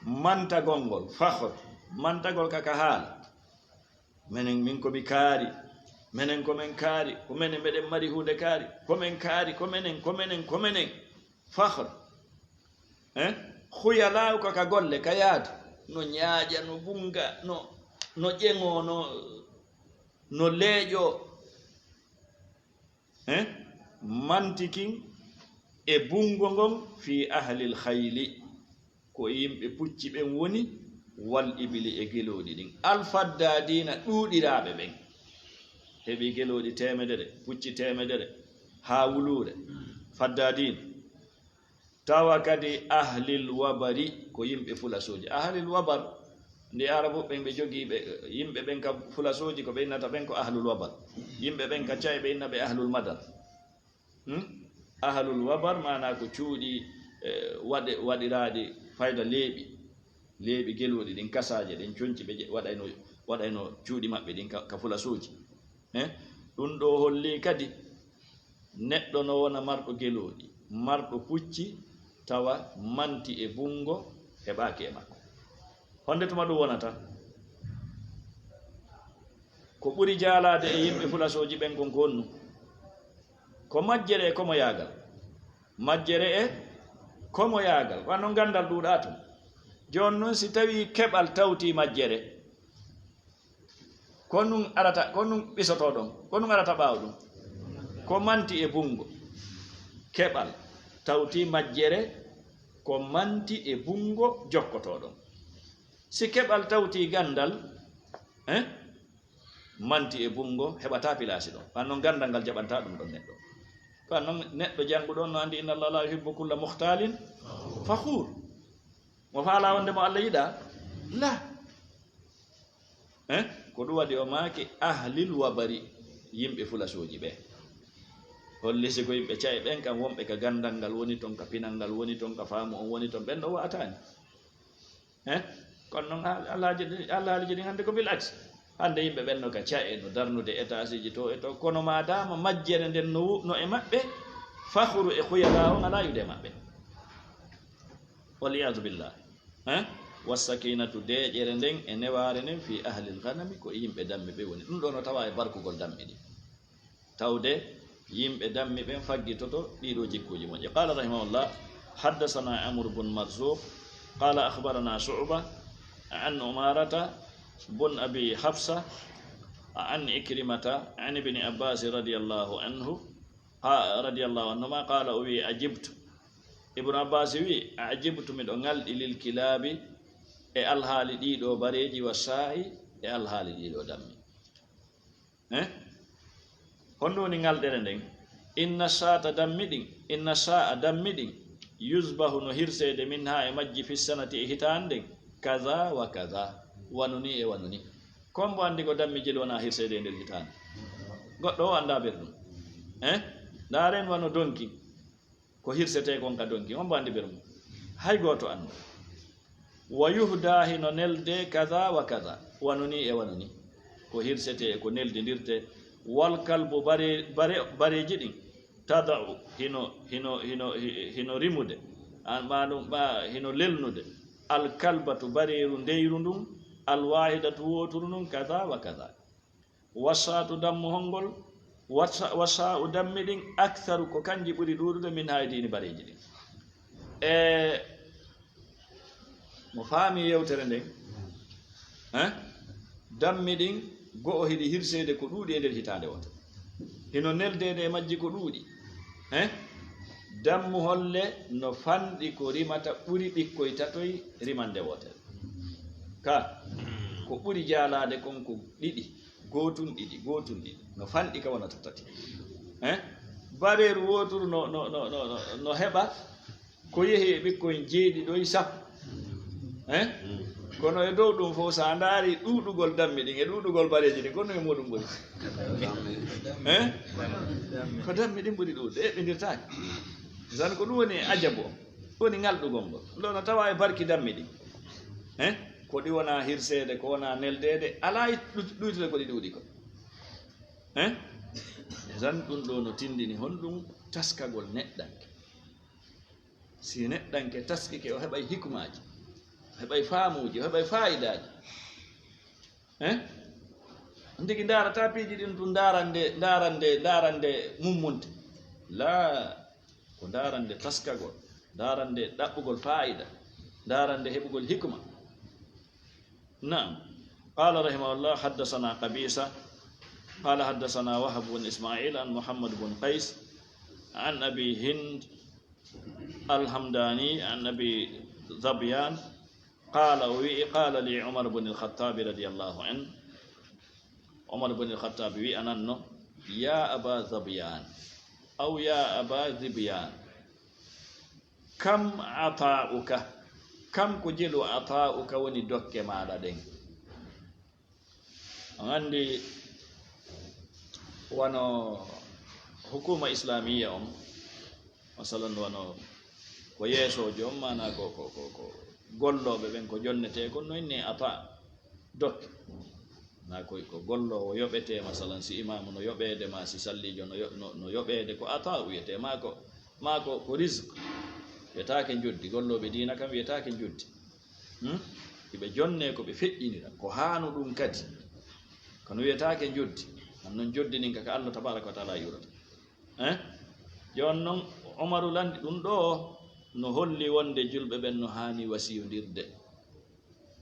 Mantagol ngol, fakhru, mantagol ka ka haala. Menen, min ko mi kaari, menen ko men kaari, ko menen meɗen mari huunde kaari, ko men kaari, ko menen, ko menen, ko menen. Fakhru. Eh? Khuyala'u ka, ka golle, ka yaadu. No ñaaƴa, no bunga, no, no ƴeŋo, no, no leeƴo. Eh? Mantikin e bungo ngon fi ahlil khayli. Ko yimɓe pucci ɓen woni, wal ibili e gelooɗi ɗin. Al faddadiina ɗuuɗiraaɓe ɓen. Heɓi gelooɗi teemedere, pucci teemedere, haa wuluure. Faddadiin. Tawa kadi ahlil wabari ko yimɓe fulasooji. Ahlil wabar, ndi Arabu ɓen ɓe jogii ɓe, yimɓe ɓen ka fulasooji ko ɓe innata ɓen ko ahlul wabar. Yimɓe ɓen ka ca'e ɓe inna ɓe ahlul madar. Hmm? Ahlul wabar maana ko cuuɗi, eh, waɗe-, waɗiraaɗi fayda leeɓi. Leeɓi gelooɗi ɗin kasaaje ɗen conci ɓe je-, waɗayno, waɗayno cuuɗi maɓɓe ɗin ka, ka fulasooji. Eh? Ɗum ɗo holli kadi neɗɗo no wona marɗo gelooɗi, marɗo pucci, tawa manti e bunngo heɓaaki e makko. Honde tuma ɗum wonata? Ko ɓuri jaalaade e yimɓe fulasooji ɓen kon ko honɗum? Ko majjere e komoyaagal. Majjere e komoyaagal. Wa non ganndal ɗuuɗaa tun. Jooni non si tawii keɓal tawtii majjere, ko ɗum arata, ko ɗum ɓisotoo ɗon, ko ɗum arata ɓaawo ɗum? Ko manti e bunngo. Keɓal tawti majjere, ko manti e bunngo jokkotoo ɗon. Si keɓal tawti ganndal, eh, manti e bunngo heɓataa pilaasi ɗon. Wan non ganndal ngal jaɓantaa ɗum ɗon neɗɗo. Ko non neɗɗo jannguɗo on no anndi, "Inna Allaha la yuhibbu kulla mukhtalin fakhuur." Mo faalaa wonde mo Allah yiɗaa? La. Eh? Ko ɗum waɗi o maaki ahlil wabari, yimɓe fulasooji ɓe. Holli si ko yimɓe ca'e ɓen kam wonɓe ka ganndal ngal woni ton, ka pinal ngal woni ton, ka faamu on woni ton, ɓen ɗo wa'ataani. Eh? Kono non al-, alhaaji ɗin, alhaaliji ɗin hannde ko bil aksi. Hannde yimɓe ɓen no ka ca'e, no darnude etaasiji to e to. Kono maadaama majjere nden no wu-, no e maɓɓe, fakhru e khuyala on alaa yude e maɓɓe. Wal iyaadu billah. Eh? Wassakinatu, deeƴere nden e newaare nden, fi ahlil ghanami, ko e yimɓe dammi ɓe woni. Ɗum ɗo no tawa e barkugol dammi ɗin. Tawde yimɓe dammi ɓen faggitoto ɗiɗo jikkuuji moƴƴi. Qala rahimahullah, haddathana Amr bun Marzuq, qala akhbarana Shu'ba, an Umarata bun Abi Hafsa, an Ikrimata, an Ibni Abbas radiyallahu anhu, ha, radiyallahu anhuma, qala, o wi, ajibtu. Ibnu Abbas wi, ajibtu, miɗo ngalɗi, lil kilabi, e alhaali ɗiɗo bareeji, wa sa'i, e alhaali ɗiɗo dammi. Eh? Honno woni ngalɗere nden? Inna saata dammi ɗin, inna sa'a dammi ɗin, yuzbahu, no hirseede, minha, e majji, fi sanati, e hitaande nden, kaza wa kaza, wano ni e wano ni. Ko hombo anndi ko dammi jeli wona hirseede e nder hitaande? Goɗɗo o anndaa ber ɗum. Eh? Ndaaren wano donki. Ko hirsetee kon ka donki. On mbo anndi ɓermu. Hay gooto annda. Wa yuhda hino nelde kaza wa kaza. Wano ni e wano ni. Ko hirsetee e ko neldindirtee. Wal kalbu bare, bare, bareeji ɗin. Tada'u hino, hino, hino, hi-, hino rimude. An ma ɗum, ma hino lelnude. Al kalbatu bareeru ndeyru ndun. Al wahidatu wooturu ndun kaza wa kaza. Wassaatu dammuhol ngol, wassa-, wassaa'u dammi ɗin, aktharu ko kanji ɓuri ɗuuɗude min haydiini bareeji ɗin. E mo faami yewtere nden, eh? Dammi ɗin go'o hiɗi hirseede ko ɗuuɗi e nder hitaande wootere. Hino neldeede e majji ko ɗuuɗi, eh? Dammuhol le no fanɗi ko rimata ɓuri ɓikkoy tatoy rimande wootere. Ka ko ɓuri jaalaade kon ko ɗiɗi. Gootun ɗiɗi, gootun ɗiɗi. No fanɗi ka wonata tati. Eh? Bareeru wooturu no, no, no, no, no, no heɓa ko yehi e ɓikkoy jeeɗiɗo e sappo. Eh? Kono e dow ɗum fof, so a ndaari ɗuuɗugol dammi ɗin e ɗuuɗugol bareeji ɗin, kono e muɗum ɓuri. Eh? Ko dammi ɗin ɓuri ɗuuɗude, eɓɓindirtaake. Tan ko ɗum woni e ajabu o. Woni ŋalɗugol ngol. Ɗo no tawa e barki dammi ɗin. Eh? Ko ɗi wona hirseede, ko wona neldeede, alaa e ɗu-, ɗuytude ko ɗi ɗuuɗi ko. Eh? E tan ɗum ɗo no tindini honɗum taskagol neɗɗanke. Si neɗɗanke taskike, o heɓay hikmaaji, o heɓay faamuuji, o heɓay faayidaaji. Eh? Ndigi ndaarata piiji ɗin tun, ndaarande, ndaarande, ndaarande mummunte. Laa, ko ndaarande taskagol, ndaarande ɗaɓɓugol faayida, ndaarande heɓugol hikma. Naam. Qaala rahimahullah, haddasana Qabisa, qaala haddasana Wahab bun Ismail an Muhammad bun Qays, an Abi Hind Alhamdani, an Abi Zabyan, qaala, o wi'i, qaala li Umar bun al-Khattabi radiyallahu anhu, Umar bun al-Khattabi wi'ananno, ya Aba Zabyan, aw ya Aba Zibyan, kam ata'uka, kam ko jelu ata'uka woni dokke maaɗa ɗen. On anndi wano hukuma islamiyya on, masalan wano ko yeesoojo on, maanaa ko, ko, ko, ko gollooɓe ɓen ko jonnetee kon, no inni ata dokke. Na ko, ko golloowo yoɓetee, masalan si imaamu no yoɓeede, ma si salliijo no yo-, no, no yoɓeede, ko ata wiyetee, ma ko, ma ko, ko rizq. Wiyetaake njoddi, gollooɓe diina kam wiyetaake njoddi. Hmm? Hiɓe jonnee ko ɓe feƴƴinira, ko haanu ɗum kadi. Kono wiyetaake njoddi, an non njoddi nin ka, ka Allah tabaraka wa taala yuurata. Eh? Jooni non, Umaru lanndi ɗum ɗo, no holli wonde julɓe ɓen no haani wasiyondirde,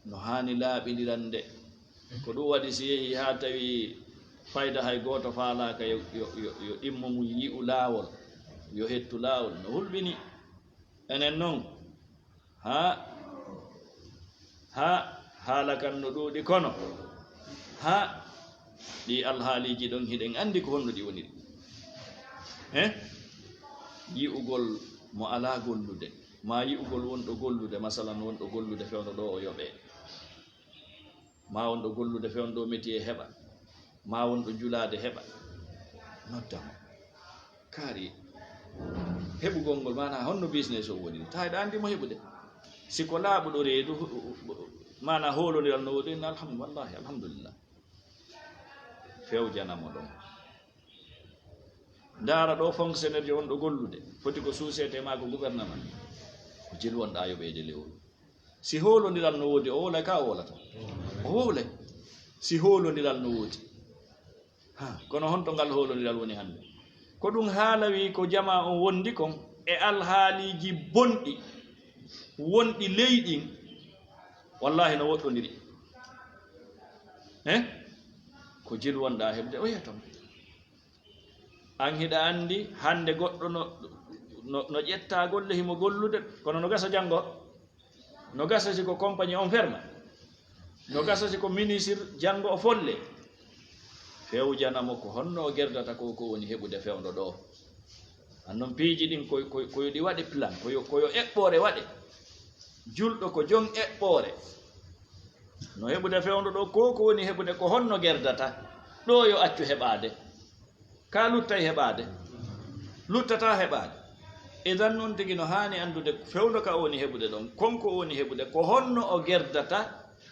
no haani laaɓindirande. Ko ɗum waɗi si yehi haa tawi fayda hay gooto faalaaka, yo, yo, yo, yo ɗimmo mum yi'u laawol, yo hettu laawol, no hulɓini. Enen non, haa, haa, haala kan no ɗuuɗi, kono, haa, ɗi alhaaliiji ɗon hiɗen anndi ko honno ɗi woniri. Eh? Yi'ugol mo alaa gollude, maa yi'ugol wonɗo gollude, masalan, wonɗo gollude fewndo ɗo o yoɓee. Maa wonɗo gollude fewndo ɗo métier heɓa, maa wonɗo julaade heɓa, nodda mo. Kaari, heɓugol ngol, maanaa honno business o woni? Taa hiɗa anndi mo heɓude. Si ko laaɓuɗo reedu, maanaa hoolondiral no woodi, alhamdu-, wallaahi, alhamdulillah. Fewjana mo ɗon. Ndaara ɗo fonctionnaire jo wonɗo gollude, foti ko société maa ko gouvernement. Ko jelu wonɗaa yoɓeede lewru. Si hoolondiral no woodi, o wowlay ka o wowlata? O wowlay. Si hoolondiral no woodi. Ha, kono honto ngal hoolondiral woni hannde? Ko ɗum haala wi ko jamaa on wondi kon e alhaaliiji bonɗi, wonɗi ley ɗin, wallaahi no woɗɗondiri. Eh? Ko jelu wonɗaa heɓde, o yeeto. An hiɗa anndi hannde goɗɗo no, no, no ƴetta golle himo gollude, kono no gasa janngo, no gasa si ko compagnie on ferma, no gasa si ko ministre janngo o folle. Fewjana mo ko honno o gerdata ko, ko woni heɓude fewndo ɗo. An non piiji ɗin ko, ko, ko yo ɗi waɗe plan, ko yo, ko yo eɓɓoore waɗe. Julɗo ko jon eɓɓoore. No heɓude fewndo ɗo ko, ko woni heɓude ko honno gerdata. Ɗo yo accu heɓaade. Ka luttay heɓaade, luttata heɓaade. Idan noon tigi no haani anndude fewndo ka o woni heɓude ɗon, kon ko o woni heɓude, ko honno o gerdata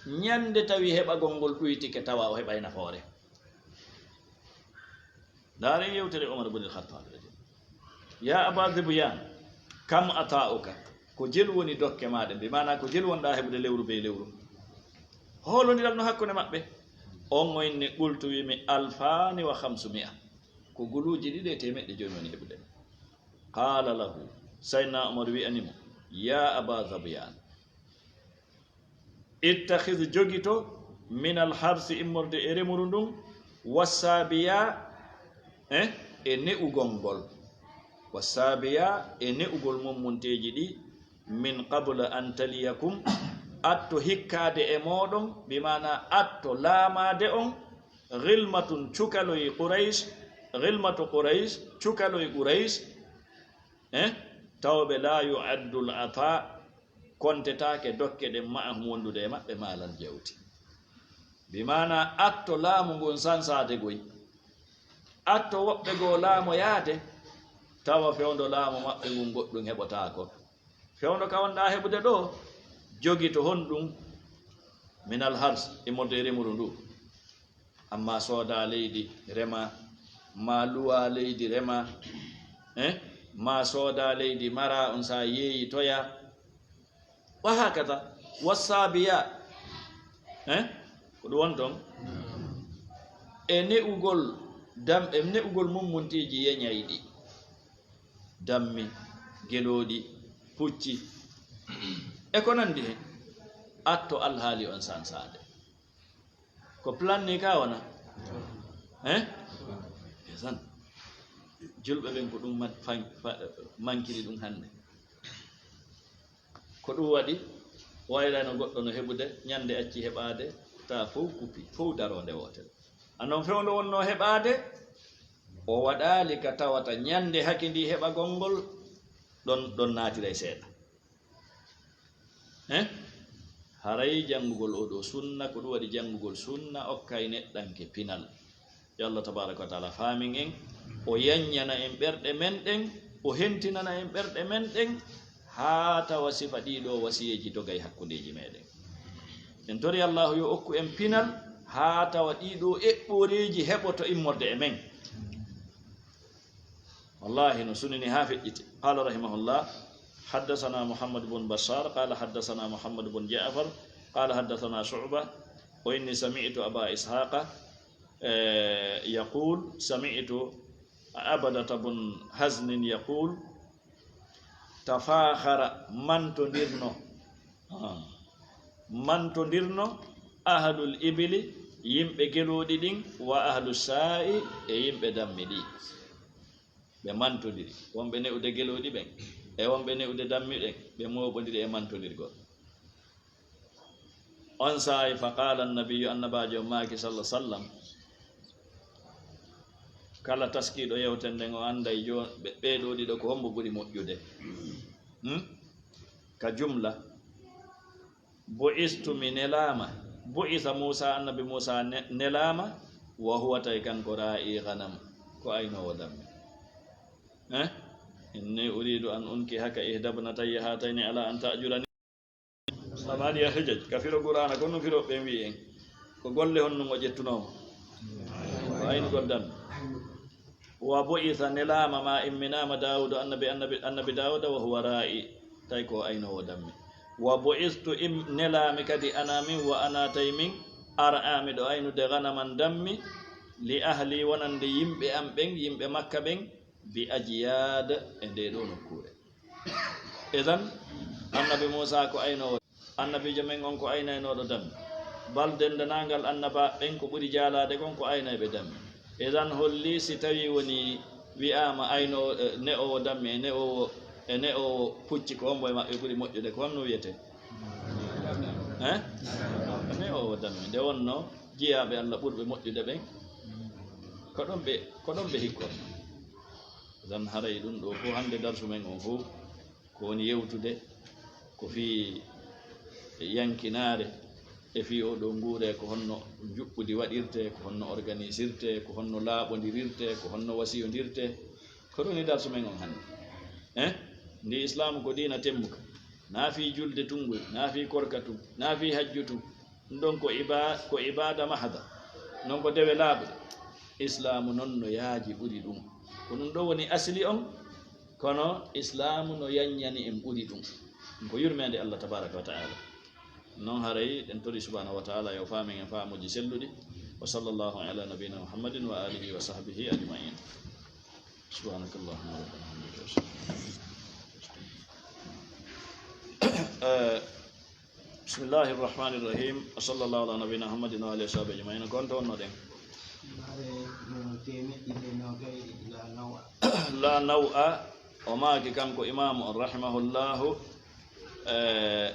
ñande tawi heɓagol ngol ɗuytike tawa o heɓay nafoore. Ndaaren yewtere Umar bun al-Khattab, ya Aba Zibyan, kam ata'uka, ko jelu woni dokke maaɗe, bi maana ko jelu wonɗaa heɓude lewru be lewru? Hoolondiral no hakkunde maɓɓe. On o inni, qultu, wimi, alfani wa khamsumi'a. Ko guluuji ɗiɗi e teemeɗɗe jowi woni heɓude. Qala lahu, Sayyidina Umar wi'ani mo, ya Aba Zibyan, ittakhidh, jogito, min al harsi, immorde e remuru ndun, wassabiya, eh, e ne'ugol ngol, wassabiya, e ne'ugol mummunteeji ɗi, min qabla an taliyakum, atto hikkaade e mooɗon, bi maana atto laamaade on, ghilmatun, cukaloy Quraysh, ghilmatu Quraysh, cukaloy Quraysh, eh, tawɓe la yu'addu al ata, kontetaake dokke ɗen ma'ahum wondude e maɓɓe maalan jawti. Bi maana atto laamu ngun sansaade goy. Atto woɓɓe goo laamoyaade, tawa fewndo laamu maɓɓe ngun goɗɗum heɓotaako. Fewndo ka wonɗaa heɓude ɗoo, jogito honɗum? Min al hars, immorde e remuru ndu. Amma sooda leydi rema, ma luwa leydi rema, eh? Ma sooda leydi mara on sa yeeyi toya. Wa hakata, wassabiya, eh? Ko ɗum won ton. E ne'ugol dam-, e ne'ugol mummunteeji yeñayɗi. Dammi, gelooɗi, pucci, e ko nandi hen. Atto alhaali on sansaade. Ko plan ni ka wona? Hein? Esan. Julɓe ɓen ko ɗum mat-, fan-, fa-, mankiri ɗum hannde. Ko ɗum waɗi, wayrayno goɗɗo no heɓude, ñande acci heɓaade, ta fow kupi, fow daronde wootere. A non fewndo wonno heɓaade, o waɗaali ka tawata ñande hake ndi heɓagol ngol, ɗon, ɗon naatiray seeɗa. Hein? Haray janngugol oo ɗoo sunna, ko ɗum waɗi janngugol sunna okkay neɗɗanke pinal. Yo Allah tabaaraka wa taala faamin en, o yaññana en ɓerɗe men ɗen, o hentinana en ɓerɗe men ɗen, haa tawa sifa ɗii ɗoo wasiyeeji dogay hakkundeeji meɗen. En tori Allaahu yo okku en pinal, haa tawa ɗii ɗoo eɓɓooreeji heɓoto immorde e men. Wallahi no sunini haa feƴƴiti. Qala rahimahullah, haddathana Muhammad bun Bashar, qala haddathana Muhammad bun Ja'far, qala haddathana Shu'ba, o inni sami'tu Aba Ishaqa, eh, yaqul, sami'tu Abadata bun Haznin yaqul, tafakhara, mantondirno. Ah. Mantondirno ahlul ibili, yimɓe gelooɗi ɗin, wa ahlu saa'i, e yimɓe dammi ɗi. Ɓe mantondiri. Wonɓe ne'ude gelooɗi ɓen, e wonɓe ne'ude dammi ɗen, ɓe mooɓondiri e mantondirgol. On saa'i, fa qaala annabiyyu, annabaajo maaki, salla sallam, kala taskiiɗo yewtere nden, o annday jo-, ɓe-, ɓee ɗoo ɗiɗo ko hombo ɓuri moƴƴude. Hmm? Ka jumla, bu'istu, mi nelaama, bu'isa Muusa, annabi Muusa ne-, nelaama, wa huwa, tawi kanko, raa'i ghanam, ko aynoowo dammi. Eh? Inni uridu an unkihaka ihda ibnatayya hatayni ala an ta'jurani. Samaniya hijaj, ka firo Qur'aana, ko non firo ɓen wi'i en. Ko golle honɗun o ƴettunoo mo? Ko aynugol dammi. Wa bu'itha, nelaama ma imminaama Daawuda, annabi, annabi, annabi Daawuda, wa huwa raa'i, tawi ko aynoowo dammi. Wa bu'ithtu, im-, nelaami kadi ana min, wa ana, tawi min, ar'a, miɗo aynude, ghanaman, dammi, li ahli, wonande yimɓe am ɓen, yimɓe Makka ɓen, bi Ajyaad, e ndee ɗoo nokkuure. Idan, annabi Muusa ko aynoowo, annabiijo men on ko aynaynooɗo dammi. Bal denndaangal annabaaɓe ɓen ko ɓuri jaalaade kon ko aynayɓe dammi. Idan holli si tawii woni wi'aama aynoowo, eh, ne'oowo dammi e ne'oowo, e ne'oowo pucci ko hombo e maɓɓe ɓuri moƴƴude, ko honno wiyetee? Eh? Ne'oowo dammi. Nde wonnoo jiyaaɓe Allah ɓurɓe moƴƴude ɓen, ko ɗon ɓe, ko ɗon ɓe hikkornoo. Idan haray ɗum ɗoo fow hannde darsu men on fow ko woni yewtude ko fii yankinaare, E fii oo ɗoo nguure, ko honno njuɓɓudi waɗirtee, ko honno organisirtee, ko honno laaɓondirirtee, ko honno wasiyondirtee. Ko ɗum woni darsu men on hannde. Eh? Ndi Islaamu ko diina temmuka. Naa fii julde tun ngoy, naa fii korka tun, naa fii hajju tun. Ɗum ɗon ko iba-, ko ibaada mahada. Non ko dewe laaɓuɗe. Islaamu non no yaaji ɓuri ɗum. Ko ɗum ɗoo woni asli on, kono Islaamu no yanñani en ɓuri ɗum. Ɗum ko yurmeende Allah tabaaraka wa ta'ala. Non haray ɗen tori subhanahu wa ta'ala yo faamen en faamuuji selluɗi. Wa sallallahu ala nabiyina Muhammadin wa alihi wa sahbihi ajma'in. Subhanakallahumma rabbana wa bihamdika. Eh, bismillahir rahmanir rahim. Wa sallallahu ala nabiyina Muhammadin wa alihi wa sahbihi ajma'in. Ko on to wonnoɗen? Mare no temeɗɗe nogay la nawa. La naw'a, o maaki kanko imaamu on rahimahullahu, eh,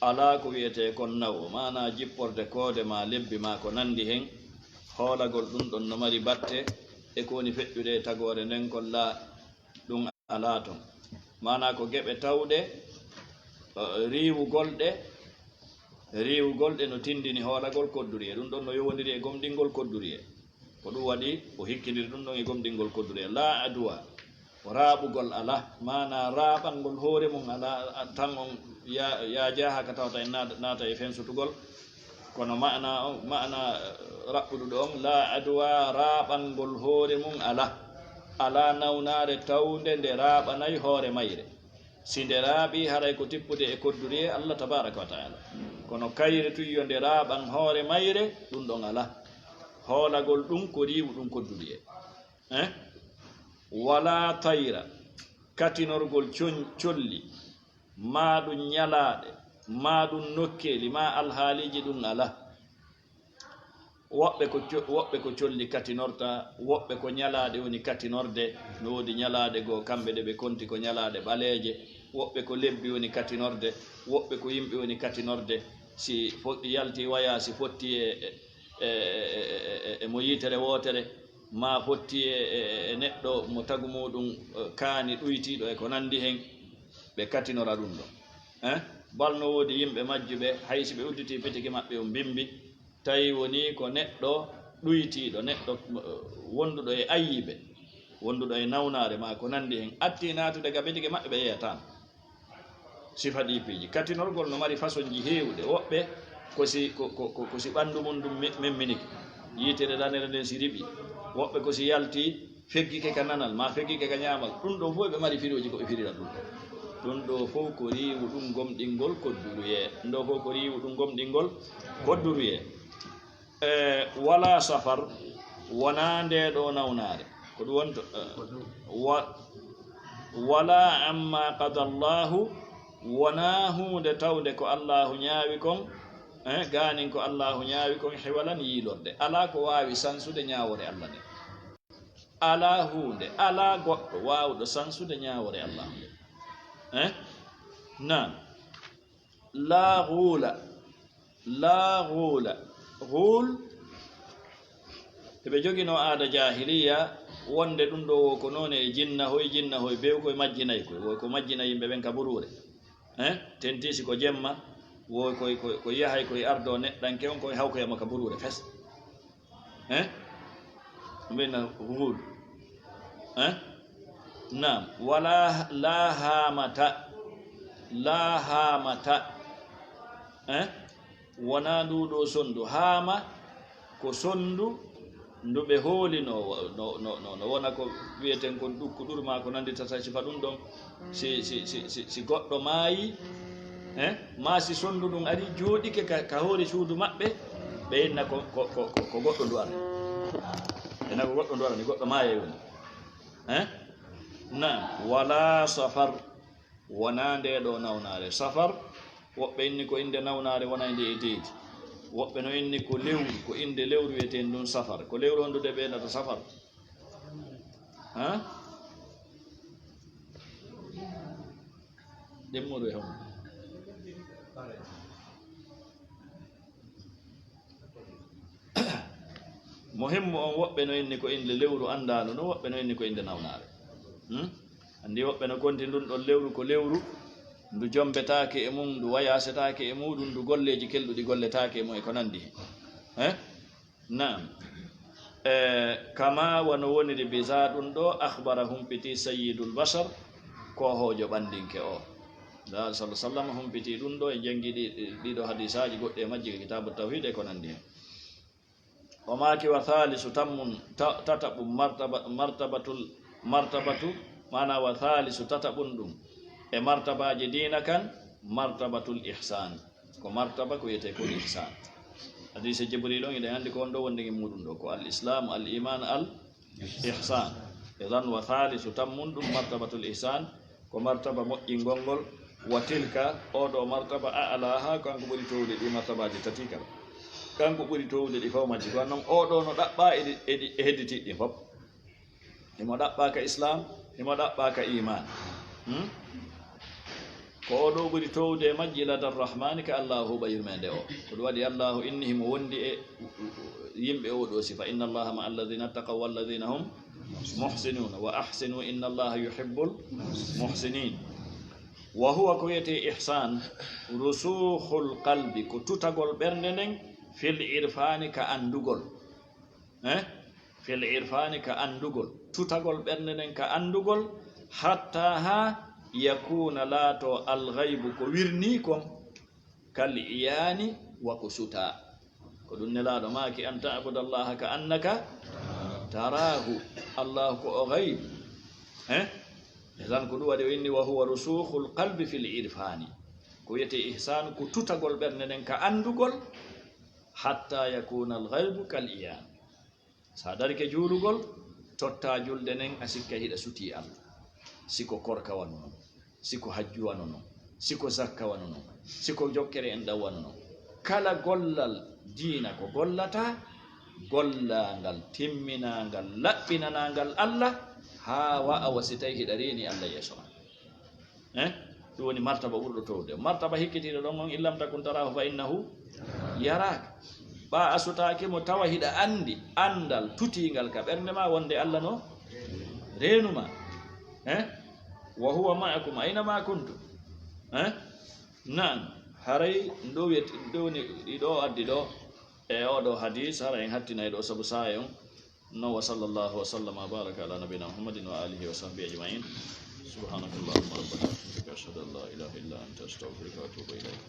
alaa ko wiyetee kon nawo, maanaa jipporde koode maa lebbi maa ko nanndi hen, hoolagol ɗum ɗon no mari batte, e ko woni feƴƴude e tagoore nden kon laa, ɗum alaa ton. Maanaa ko geɓe tawɗe, eh, riiwugol ɗe, riiwugol ɗe no tinndini hoolagol kodduriye, ɗum ɗon no yowondiri e gomɗingol kodduriye. Ko ɗum waɗi o hikkindiri ɗum ɗon e gomɗingol kodduriye. Laa aduwa, ko raaɓugol alaa, maanaa raaɓangol hoore mum alaa, a-, tan on ya-, yaaja haa ka tawata en naata, naata e fensutugol. Kono maanaa on, maanaa, eh, raɓɓuɗuɗo on, laa aduwa, raaɓangol hoore mum alaa. Alaa nawnaare tawnde nde raaɓanay hoore mayre. Si nde raaɓii, haray ko tippude e kodduriye Allah tabaaraka wa ta'ala. Kono kayre tun yo nde raaɓan hoore mayre, ɗum ɗon alaa. Hoolagol ɗum ko riiwu ɗum kodduriye. Eh? Walaa tayra, katinorgol con-, colli, maa ɗum ñalaaɗe, maa ɗum nokkeeli, maa alhaaliiji ɗum alaa. Woɓɓe ko co-, woɓɓe ko colli katinorta, woɓɓe ko ñalaaɗe woni katinorde. No woodi ñalaaɗe goo, kamɓe ɗe ɓe konti ko ñalaaɗe ɓaleeje. Woɓɓe ko lebbi woni katinorde, woɓɓe ko yimɓe woni katinorde. Si fo-, yalti waya, si fotti e, e, e mo yitere wootere, maa fotti e, e, e neɗɗo mo tagu muuɗum, eh, kaani ɗuytiiɗo e ko nanndi hen, ɓe katinora ɗum ɗon. Eh? Bal no woodi yimɓe majjuɓe, hay si ɓe udditii bitiki maɓɓe on bimbi, tawi woni ko neɗɗo ɗuytiiɗo, neɗɗo, eh, wonduɗo e ayyibe, wonduɗo e nawnaare maa ko nanndi hen, atti naatude ga bitiki maɓɓe, ɓe yeeyataano. Sifa ɗi piiji. Katinorgol no mari fasonji heewuɗe. Woɓɓe ko si, ko, ko, ko, ko si ɓanndu mum ndun me-, memminike. Yitere lanere nden si riɓi. Woɓɓe ko si yalti, feggike ka nanal, maa feggike ka ñaamal. Ɗum ɗoo fof ɓe mari firooji ko ɓe firira ɗum. Ɗum ɗoo fof ko riiwu ɗum gomɗingol kodduruyee. Ɗum ɗoo fof ko riiwu ɗum gomɗingol kodduruyee. E, wala safar, wonaa ndee ɗoo nawnaare. Ko ɗum wonto, e, wa-, wala amma qada Allahu, wonaa huunde tawde ko Allaahu ñaawi kon, e, gaanin ko Allaahu ñaawi kon, hiwalan yiilorde. Alaa ko waawi sansude ñaawoore Alla nde. Alaa huunde, alaa goɗɗo waawɗo sansude ñaawoore Allaahu nde. E? Naam. Laa guula, laa guula. Guul, eɓe joginoo aada jaahiliya, wonde ɗum ɗoo wo ko noone e jinna hoy, jinna hoy, bew koy majjinay koy, wo ko majjina yimɓe ɓen ka buruure. Eh? Tentii si ko jemma, wo koy, koy, koy yahay koy ardoo neɗɗanke on, koy hawkoya mo ka buruure fes. Eh? Ɗum ɓe na huul. Eh? Naam. Wala, laa haamata. Laa haamata. Eh? Wonaa nduu ɗoo sonndu. Haama ko sonndu ndu ɓe hooli no, no, no, no, no wona ko wiyeten kon ɗukku ɗuru maa ko nanndi tata sifa ɗum ɗon. Si, si, si, si, si goɗɗo maayi, eh, maa si sonndu ndun ari jooɗike ka, ka hoore suudu maɓɓe, ɓe inna ko, ko, ko, ko, ko goɗɗo ndu arani. Ɓe inna ko goɗɗo ndu arani, goɗɗo maayay woni. Eh? Naam, wala safar, wonaa ndee ɗoo nawnaare. Safar, woɓɓe inni ko innde nawnaare, wona e nde e deydi. Woɓɓe no inni ko lewru, ko innde lewru wiyeteende ndun safar. Ko lewru honndu de ɓe innata safar? Ha? Ɗemmoɗo e homo. Muhimmu on, woɓɓe no inni ko innde lewru anndaandu, no woɓɓe no inni ko innde nawnaare. Hmm? Anndi woɓɓe no konti ndun ɗon lewru ko lewru, Ndu jombetaake e mum, ndu wayaasetaake e muuɗum, ndu golleeji kelɗuɗi golletaake e mum e ko nanndi heen. Eh? Naam. Eh, kama wano woniri biza ɗum ɗo, akhbara humpiti sayyidul bashar, ko hoojo ɓandinke o. Nda sallallahu sallam humpiti ɗum ɗo, e janngi ɗi, ɗiɗo hadisaaji goɗɗi e majji ka kitaabu tawhid e ko nanndi heen. O maaki, wa thalisu tammun, ta-, tataɓum martaba-, martabatul, martabatu, maana wa thalisu tataɓum ɗum e martabaaji diina kan, martabatul ihsan. Ko martaba ko wiyetee ko ihsan. Hadiise Jibril on, iɗen anndi ko on ɗo wonde e muuɗum ɗo, ko al islam, al iman, al ihsan. Idan wa thalisu tammun ɗum martabatul ihsan, ko martaba moƴƴingol ngol, wa tilka, oo ɗoo martaba, a'laha, kanko ɓuri toowde ɗi martabaaji tati kala. Kanko ɓuri toowde ɗi fof majji. Kono noon, oo ɗoo no ɗaɓɓaa e ɗi, e ɗi, e hedditiiɗi ɗin fof. Himo ɗaɓɓaa ka islam, himo ɗaɓɓaa ka iman. Hmm? Ko oo ɗoo ɓuri toowde e majji, lada Rahmani, ka Allahu huɓa yurmeende o. Ko ɗum waɗi Allahu inni himo wondi e yimɓe oo ɗoo sifa. Inna Allaha ma'a alladhina ittaqaw walladhina hum muhsinun. Wa ahsinu inna Allaha yuhibbul muhsinin. Wa huwa, ko wiyetee ihsan, rusukhul qalbi, ko tutagol ɓernde nden, fil irfani, ka anndugol. Eh? Fil irfani, ka anndugol. Tutagol ɓernde nden ka anndugol, hatta haa yakuna, laato al ghaybu, ko wirnii kon, kal iyani, wa ko sutaa. Ko ɗum Nelaaɗo maaki, an ta'budallaha ka annaka tarahu. Allahu ko o ghayb. Eh? Idan ko ɗum waɗi o inni, wa huwa rusukhul qalbi fil irfani. Ko wiyetee ihsan, ko tutagol ɓernde nden ka anndugol, hatta yakuna al ghaybu kal iyan. So a darike juulugol, tottaa julde nden, a sikka hiɗa sutii Allah. Si ko korka wano non, si ko hajju wano non, si ko zakka wano non, si ko jokkere enɗam wano non. Kala gollal diina ko gollataa, gollaangal, timminaangal, laɓɓinanaangal Allah, haa wa'a wa si tawi hiɗa reeni Allah yeeso maa. Eh? Ɗum woni martaba ɓurɗo toowde. Martaba hikkitiiɗo ɗon on, in lam takun tarahu fa innahu yaraak. Ɓaa a sutaaki mo tawa hiɗa anndi anndal tutiingal ka ɓernde maa wonde Allah no reenu maa. Eh? Wa huwa ma'akum aina ma kuntum. Eh? Naam, haray ɗo wiyet-, ɗo woni ɗo addi ɗo e oo ɗoo hadiis, hara en hattinay ɗo sabu saaya on. No, wa sallallahu wa sallama wa baraka ala nabiyina Muhammadin wa alihi wa sahbihi ajma'in. Subhanakallahumma rabbana wa bihamdika, ashhadu an la ilaha illa anta, astaghfiruka wa atubu ilayk.